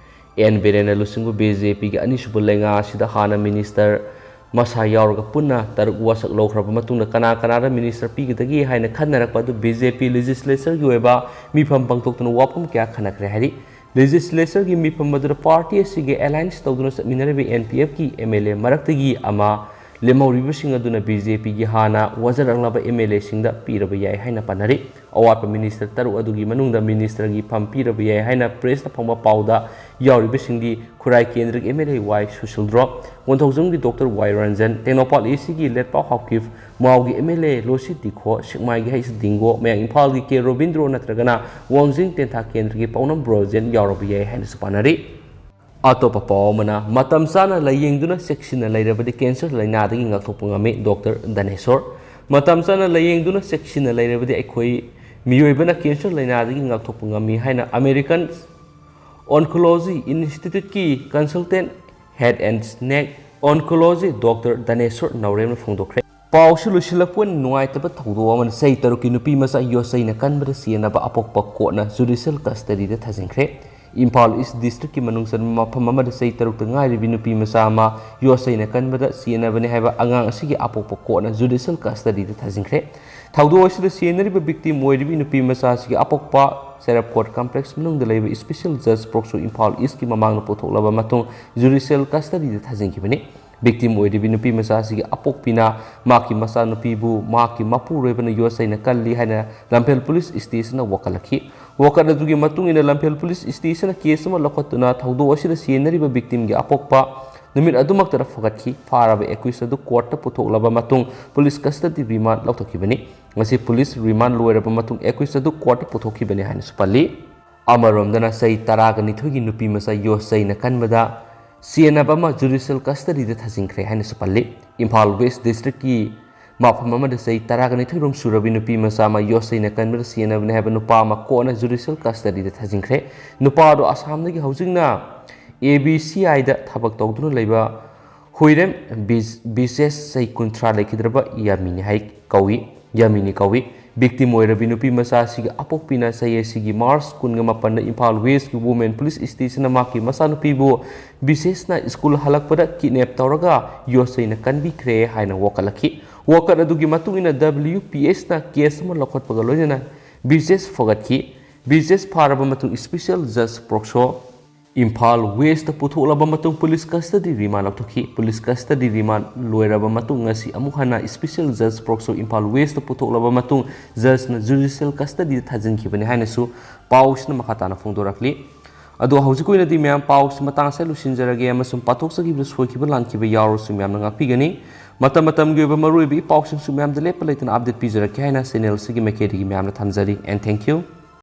ꯑꯦꯟ ꯕꯤꯔꯦꯟꯅ ꯂꯨꯆꯤꯡꯕ BJPꯒꯤ ꯑꯅꯤꯁꯨꯕ ꯂꯩꯉꯥꯛ ꯑꯁꯤꯗ ꯍꯥꯟꯅ minister ꯃꯁꯥ ꯌꯥꯎꯔꯒ ꯄꯨꯟꯅ ꯇꯔꯨꯛ ꯋꯥꯁꯛ ꯂꯧꯈ꯭ꯔꯕ ꯃꯇꯨꯡꯗ ꯀꯅꯥ ꯀꯅꯥꯗ minister ꯄꯤꯒꯗꯒꯦ ꯍꯥꯏꯅ ꯈꯟꯅꯔꯛꯄ ꯑꯗꯨ BJP legislatureꯒꯤ ꯑꯣꯏꯕ ꯃꯤꯐꯝ ꯄꯥꯡꯊꯣꯛꯇꯨꯅ ꯋꯥꯐꯝ ꯀꯌꯥ ꯈꯟꯅꯈ꯭ꯔꯦ ꯍꯥꯏꯔꯤ꯫ Legislatureꯒꯤ ꯃꯤꯐꯝ ꯑꯗꯨꯗ party ꯑꯁꯤꯒꯤ alliance ꯇꯧꯗꯨꯅ ꯆꯠꯃꯤꯟꯅꯔꯤꯕ NPFꯀꯤ MLA ꯃꯔꯛꯇꯒꯤ ꯑꯃ ꯂꯦꯝꯍꯧꯔꯤꯕꯁꯤꯡ ꯑꯗꯨꯅ BJPꯒꯤ ꯍꯥꯟꯅ ꯋꯥꯖꯔꯛꯂꯕ MLAꯁꯤꯡꯗ ꯄꯤꯔꯕ ꯌꯥꯏ ꯍꯥꯏꯅ ꯄꯥꯅꯔꯤ꯫ ꯑꯋꯥꯠꯄ minister ꯇꯔꯨꯛ ꯑꯗꯨꯒꯤ ꯃꯅꯨꯡꯗ ministerꯒꯤ ꯐꯝ ꯄꯤꯔꯕ ꯌꯥꯏ ꯍꯥꯏꯅ pressꯇ ꯐꯪꯕ ꯄꯥꯎꯗ ꯌꯥꯎꯔꯤꯕꯁꯤꯡꯗꯤ ꯈꯨꯔꯥꯏ ꯀꯦꯟꯗ꯭ꯔꯒꯤ MLA ꯋꯥꯏ ꯁꯨꯁꯤꯜꯗ꯭ꯔꯣ, ꯀꯣꯟꯊꯧꯖꯝꯒꯤ Doctor ꯋꯥꯏ ꯔꯟꯖꯟ, ꯇꯦꯡꯅꯧꯄꯜ ACꯒꯤ ꯂꯦꯠꯄꯥꯎ ꯍꯥꯎꯀꯤꯞ, ꯃꯥꯎꯒꯤ MLA ꯂꯣꯁꯤ ꯇꯤꯈꯣ, ꯁꯦꯛꯃꯥꯏꯒꯤ ꯍꯩꯁ ꯗꯤꯡꯒꯣ, ꯃꯌꯥꯡ ꯏꯝꯐꯥꯜꯒꯤ ꯀꯦ ꯔꯣꯕꯤꯟꯗ꯭ꯔꯣ ꯅꯠꯇ꯭ꯔꯒꯅ ꯋꯥꯡꯖꯤꯡ ꯇꯦꯟꯊꯥ ꯀꯦꯟꯗ꯭ꯔꯒꯤ ꯄꯥꯎꯅꯝ ꯕ꯭ꯔꯣꯖꯦꯟ ꯌꯥꯎꯔꯕ ꯌꯥꯏ ꯍꯥꯏꯅꯁꯨ ꯄꯥꯅꯔꯤ꯫ ꯑꯇꯣꯞꯄ ꯄꯥꯎ ꯑꯃꯅ, ꯃꯇꯝ ꯆꯥꯅ ꯂꯥꯏꯌꯦꯡꯗꯨꯅ ꯆꯦꯛꯁꯤꯟꯅ ꯂꯩꯔꯕꯗꯤ cancer ꯂꯥꯏꯅꯥꯗꯒꯤ ꯉꯥꯛꯊꯣꯛꯄ ꯉꯝꯃꯤ, Doctor ꯙꯅꯦꯁꯣꯔ꯫ ꯃꯇꯝ ꯆꯥꯅ ꯂꯥꯏꯌꯦꯡꯗꯨꯅ ꯆꯦꯛꯁꯤꯟꯅ ꯂꯩꯔꯕꯗꯤ ꯑꯩꯈꯣꯏ ꯃꯤꯑꯣꯏꯕꯅ cancer ꯂꯥꯏꯅꯥꯗꯒꯤ ꯉꯥꯛꯊꯣꯛꯄ ꯉꯝꯃꯤ ꯍꯥꯏꯅ American Oncology Instituteꯀꯤ consultant head and neck oncologist Doctor ꯙꯅꯦꯁꯣꯔ ꯅꯧꯔꯦꯝꯅ ꯐꯣꯡꯗꯣꯛꯈ꯭ꯔꯦ꯫ ꯄꯥꯎꯁꯨ ꯂꯣꯏꯁꯤꯜꯂꯛꯄ ꯑꯣꯏꯅ ꯅꯨꯡꯉꯥꯏꯇꯕ ꯊꯧꯗꯣꯛ ꯑꯃꯅ ꯆꯍꯤ ꯇꯔꯨꯛꯀꯤ ꯅꯨꯄꯤ ꯃꯆꯥ ꯌꯣꯠꯆꯩꯅ ꯀꯟꯕꯗ ꯁꯤꯅꯕ ꯑꯄꯣꯛꯄ courtꯅ judicial custodyꯗ ꯊꯥꯖꯤꯟꯈ꯭ꯔꯦ꯫ ꯏꯝꯐꯥꯜ ꯏꯁ ꯗꯤꯁꯇ꯭ꯔꯤꯛꯀꯤ ꯃꯅꯨꯡ ꯆꯟꯕ ꯃꯐꯝ ꯑꯃꯗ ꯆꯍꯤ ꯇꯔꯨꯛꯇ ꯉꯥꯏꯔꯤꯕꯤ ꯅꯨꯄꯤ ꯃꯆꯥ ꯑꯃ ꯌꯣꯠ ꯆꯩꯅ ꯀꯟꯕꯗ ꯁꯤꯖꯤꯟꯅꯕꯅꯤ ꯍꯥꯏꯕ ꯑꯉꯥꯡ ꯑꯁꯤꯒꯤ ꯑꯄꯣꯛꯄ ꯀꯣꯔꯠꯅ ꯖꯨꯗꯤꯁꯤꯌꯦꯜ ꯀꯁꯇꯗꯤꯗ ꯊꯥꯖꯤꯟꯈ꯭ꯔꯦ꯫ ꯊꯧꯗꯣꯛ ꯑꯁꯤꯗ ꯁꯤꯖꯤꯟꯅꯔꯤꯕ ꯕꯤꯛꯇꯤꯝ ꯑꯣꯏꯔꯤꯕꯤ ꯅꯨꯄꯤ ꯃꯆꯥ ꯑꯁꯤꯒꯤ ꯑꯄꯣꯛꯄ ꯁꯦꯔꯞ ꯀꯣꯔꯠ ꯀꯝꯄ꯭ꯂꯦꯛꯁ ꯃꯅꯨꯡꯗ ꯂꯩꯕ ꯏꯁꯄꯤꯁꯦꯜ ꯖꯁ ꯄꯣꯛꯁꯣ ꯏꯝꯐꯥꯜ ꯏꯁꯀꯤ ꯃꯃꯥꯡꯗ ꯄꯨꯊꯣꯛꯂꯕ ꯃꯇꯨꯡ ꯖꯨꯗꯤꯁꯤꯌꯦꯜ ꯀꯁꯇꯗꯤꯗ ꯊꯥꯖꯤꯟꯈꯤꯕꯅꯤ꯫ ꯕꯤꯛꯇꯤꯝ ꯑꯣꯏꯔꯤꯕꯤ ꯅꯨꯄꯤ ꯃꯆꯥ ꯑꯁꯤꯒꯤ ꯑꯄꯣꯛꯄꯤꯅ ꯃꯍꯥꯛꯀꯤ ꯃꯆꯥꯅꯨꯄꯤꯕꯨ ꯃꯍꯥꯛꯀꯤ ꯃꯄꯨꯔꯣꯏꯕꯅ ꯌꯣꯠ ꯆꯩꯅ ꯀꯜꯂꯤ ꯍꯥꯏꯅ ꯂꯝꯐꯦꯜ ꯄꯨꯂꯤꯁ ꯁ꯭ꯇꯦꯁꯟꯗ ꯋꯥꯀꯠꯂꯛꯈꯤ꯫ ꯋꯥꯀꯠ ꯑꯗꯨꯒꯤ ꯃꯇꯨꯡ ꯏꯟꯅ ꯂꯝꯐꯦꯜ ꯄꯨꯂꯤꯁ ꯁ꯭ꯇꯦꯁꯟꯅ ꯀꯦꯁ ꯑꯃ ꯂꯧꯈꯠꯇꯨꯅ ꯊꯧꯗꯣꯛ ꯑꯁꯤꯗ ꯁꯤꯖꯤꯟꯅꯔꯤꯕ ꯕꯤꯛꯇꯤꯝꯒꯤ ꯑꯄꯣꯛꯄ ꯅꯨꯃꯤꯠ ꯑꯗꯨꯃꯛꯇꯗ ꯐꯒꯠꯈꯤ꯫ ꯐꯥꯔꯕ ꯑꯦꯀ꯭ꯌꯨꯁ ꯑꯗꯨ ꯀꯣꯔꯠꯇ ꯄꯨꯊꯣꯛꯂꯕ ꯃꯇꯨꯡ ꯄꯨꯂꯤꯁ ꯀꯁꯇꯗꯤ ꯔꯤꯃꯥꯟ ꯂꯧꯊꯣꯛꯈꯤꯕꯅꯤ꯫ ꯉꯁꯤ ꯄꯨꯂꯤꯁ ꯔꯤꯃꯥꯟ ꯂꯣꯏꯔꯕ ꯃꯇꯨꯡ ꯑꯦꯀ꯭ꯌꯨꯁ ꯑꯗꯨ ꯀꯣꯔꯠꯇ ꯄꯨꯊꯣꯛꯈꯤꯕꯅꯤ ꯍꯥꯏꯅꯁꯨ ꯄꯜꯂꯤ꯫ ꯑꯃꯔꯣꯝꯗꯅ ꯆꯍꯤ ꯇꯔꯥꯒ ꯅꯤꯊꯣꯏꯒꯤ ꯅꯨꯄꯤ ꯃꯆꯥ ꯌꯣꯠ ꯆꯩꯅ ꯀꯟꯕꯗ ꯁꯤꯖꯤꯟꯅꯕ ꯑꯃ ꯖꯨꯗꯤꯁꯤꯌꯦꯜ ꯀꯁꯇꯗꯤꯗ ꯊꯥꯖꯤꯟꯈ꯭ꯔꯦ ꯍꯥꯏꯅꯁꯨ ꯄꯜꯂꯤ꯫ ꯏꯝꯐꯥꯜ ꯋꯦꯁ ꯗꯤꯁꯇ꯭ꯔꯤꯛꯀꯤ ꯃꯐꯝ ꯑꯃꯗ ꯆꯍꯤ ꯇꯔꯥꯒ ꯅꯤꯊꯣꯏ ꯔꯣꯝ ꯁꯨꯔꯕꯤ ꯅꯨꯄꯤ ꯃꯆꯥ ꯑꯃ ꯌꯣꯠ ꯆꯩꯅ ꯀꯟꯕꯗ ꯁꯤꯖꯤꯟꯅꯕꯅꯤ ꯍꯥꯏꯕ ꯅꯨꯄꯥ ꯑꯃ ꯀꯣꯟꯅ ꯖꯨꯗꯤꯁꯤꯌꯦꯜ ꯀꯁꯇꯗꯤꯗ ꯊꯥꯖꯤꯟꯈ꯭ꯔꯦ꯫ ꯅꯨꯄꯥ ꯑꯗꯨ ꯑꯁꯥꯝꯗꯒꯤ ꯍꯧꯖꯤꯛꯅ ꯑꯦ ꯕꯤ ꯁꯤ ꯑꯥꯏꯗ ꯊꯕꯛ ꯇꯧꯗꯨꯅ ꯂꯩꯕ ꯍꯨꯏꯔꯦꯝ ꯕꯤꯁ-, ꯕꯤꯁꯦꯁ ꯆꯍꯤ ꯀꯨꯟꯊ꯭ꯔꯥ ꯂꯩꯈꯤꯗ꯭ꯔꯕ ꯌꯥꯃꯤꯅꯤ ꯍꯥꯏ ꯀꯧꯏ, ꯌꯥꯃꯤꯅꯤ ꯀꯧꯏ꯫ ꯕꯤꯛꯇꯤꯝ ꯑꯣꯏꯔꯕꯤ ꯅꯨꯄꯤ ꯃꯆꯥ ꯑꯁꯤꯒꯤ ꯑꯄꯣꯛꯄꯤꯅ ꯆꯍꯤ ꯑꯁꯤꯒꯤ ꯃꯥꯔꯆ ꯀꯨꯟꯒ ꯃꯥꯄꯟꯗ ꯏꯝꯐꯥꯜ ꯋꯦꯁꯀꯤ ꯋꯨꯃꯦꯟ ꯄꯨꯂꯤꯁ ꯁ꯭ꯇꯦꯁꯟꯅ ꯃꯍꯥꯛꯀꯤ ꯃꯆꯥꯅꯨꯄꯤꯕꯨ ꯕꯤꯁꯦꯁꯅ ꯁ꯭ꯀꯨꯜ ꯍꯜꯂꯛꯄꯗ ꯀꯤꯗꯅꯦꯞ ꯇꯧꯔꯒ ꯌꯣꯠ ꯆꯩꯅ ꯀꯟꯕꯤꯈ꯭ꯔꯦ ꯍꯥꯏꯅ ꯋꯥꯀꯠꯂꯛꯈꯤ꯫ ꯋꯥꯀꯠ ꯑꯗꯨꯒꯤ ꯃꯇꯨꯡ ꯏꯟꯅ ꯗꯕ꯭ꯂꯤꯌꯨ ꯄꯤ ꯑꯦꯁꯅ ꯀꯦꯁ ꯑꯃ ꯂꯧꯈꯠꯄꯒ ꯂꯣꯏꯅꯅ ꯕꯤꯁꯦꯁ ꯐꯒꯠꯈꯤ꯫ ꯕꯤꯁꯦꯁ ꯐꯥꯔꯕ ꯃꯇꯨꯡ ꯁ꯭ꯄꯤꯁꯦꯜ ꯖꯁ ꯄ꯭ꯔꯣꯛꯁꯣ ꯏꯝꯐꯥꯜ ꯋꯦꯁꯇ ꯄꯨꯊꯣꯛꯂꯕ ꯃꯇꯨꯡ ꯄꯨꯂꯤꯁ ꯀꯁꯇꯗꯤ ꯔꯤꯃꯥꯟ ꯂꯧꯊꯣꯛꯈꯤ꯫ ꯄꯨꯂꯤꯁ ꯀꯁꯇꯗꯤ ꯔꯤꯃꯥꯟ ꯂꯣꯏꯔꯕ ꯃꯇꯨꯡ ꯉꯁꯤ ꯑꯃꯨꯛ ꯍꯟꯅ ꯁ꯭ꯄꯤꯁꯦꯜ ꯖꯁ ꯄ꯭ꯔꯣꯛꯁꯣ ꯏꯝꯐꯥꯜ ꯋꯦꯁꯇ ꯄꯨꯊꯣꯛꯂꯕ ꯃꯇꯨꯡ ꯖꯁꯅ ꯖꯨꯗꯤꯁꯤꯌꯦꯜ ꯀꯁꯇꯗꯤꯗ ꯊꯥꯖꯤꯟꯈꯤꯕꯅꯤ ꯍꯥꯏꯅꯁꯨ ꯄꯥꯎꯁꯤꯅ ꯃꯈꯥ ꯇꯥꯅ ꯐꯣꯡꯗꯣꯔꯛꯂꯤ꯫ ꯑꯗꯣ ꯍꯧꯖꯤꯛꯀꯤ ꯑꯣꯏꯅꯗꯤ ꯃꯌꯥꯝ ꯄꯥꯎꯁꯤ ꯃꯇꯥꯡ ꯑꯁꯤꯗ ꯂꯣꯏꯁꯤꯟꯖꯔꯒꯦ ꯑꯃꯁꯨꯡ ꯄꯥꯊꯣꯛꯆꯈꯤꯕꯗ ꯁꯣꯏꯈꯤꯕ ꯂꯥꯟꯈꯤꯕ ꯌꯥꯎꯔꯁꯨ ꯃꯌꯥꯝꯅ ꯉꯥꯛꯄꯤꯒꯅꯤ꯫ ꯃꯇꯝ ꯃꯇꯝꯒꯤ ꯑꯣꯏꯕ ꯃꯔꯨꯑꯣꯏꯕ ꯏ ꯄꯥꯎꯁꯤꯡꯁꯨ ꯃꯌꯥꯝꯗ ꯂꯦꯞꯄ ꯂꯩꯇꯅ ꯑꯞꯗꯦꯠ ꯄꯤꯖꯔꯛꯀꯦ ꯍꯥꯏꯅ ꯆꯦꯅꯦꯜꯁꯤꯒꯤ ꯃꯥꯏꯀꯩꯗꯒꯤ ꯃꯌꯥꯝꯅ ꯊꯝꯖꯔꯤ꯫ And thank you꯫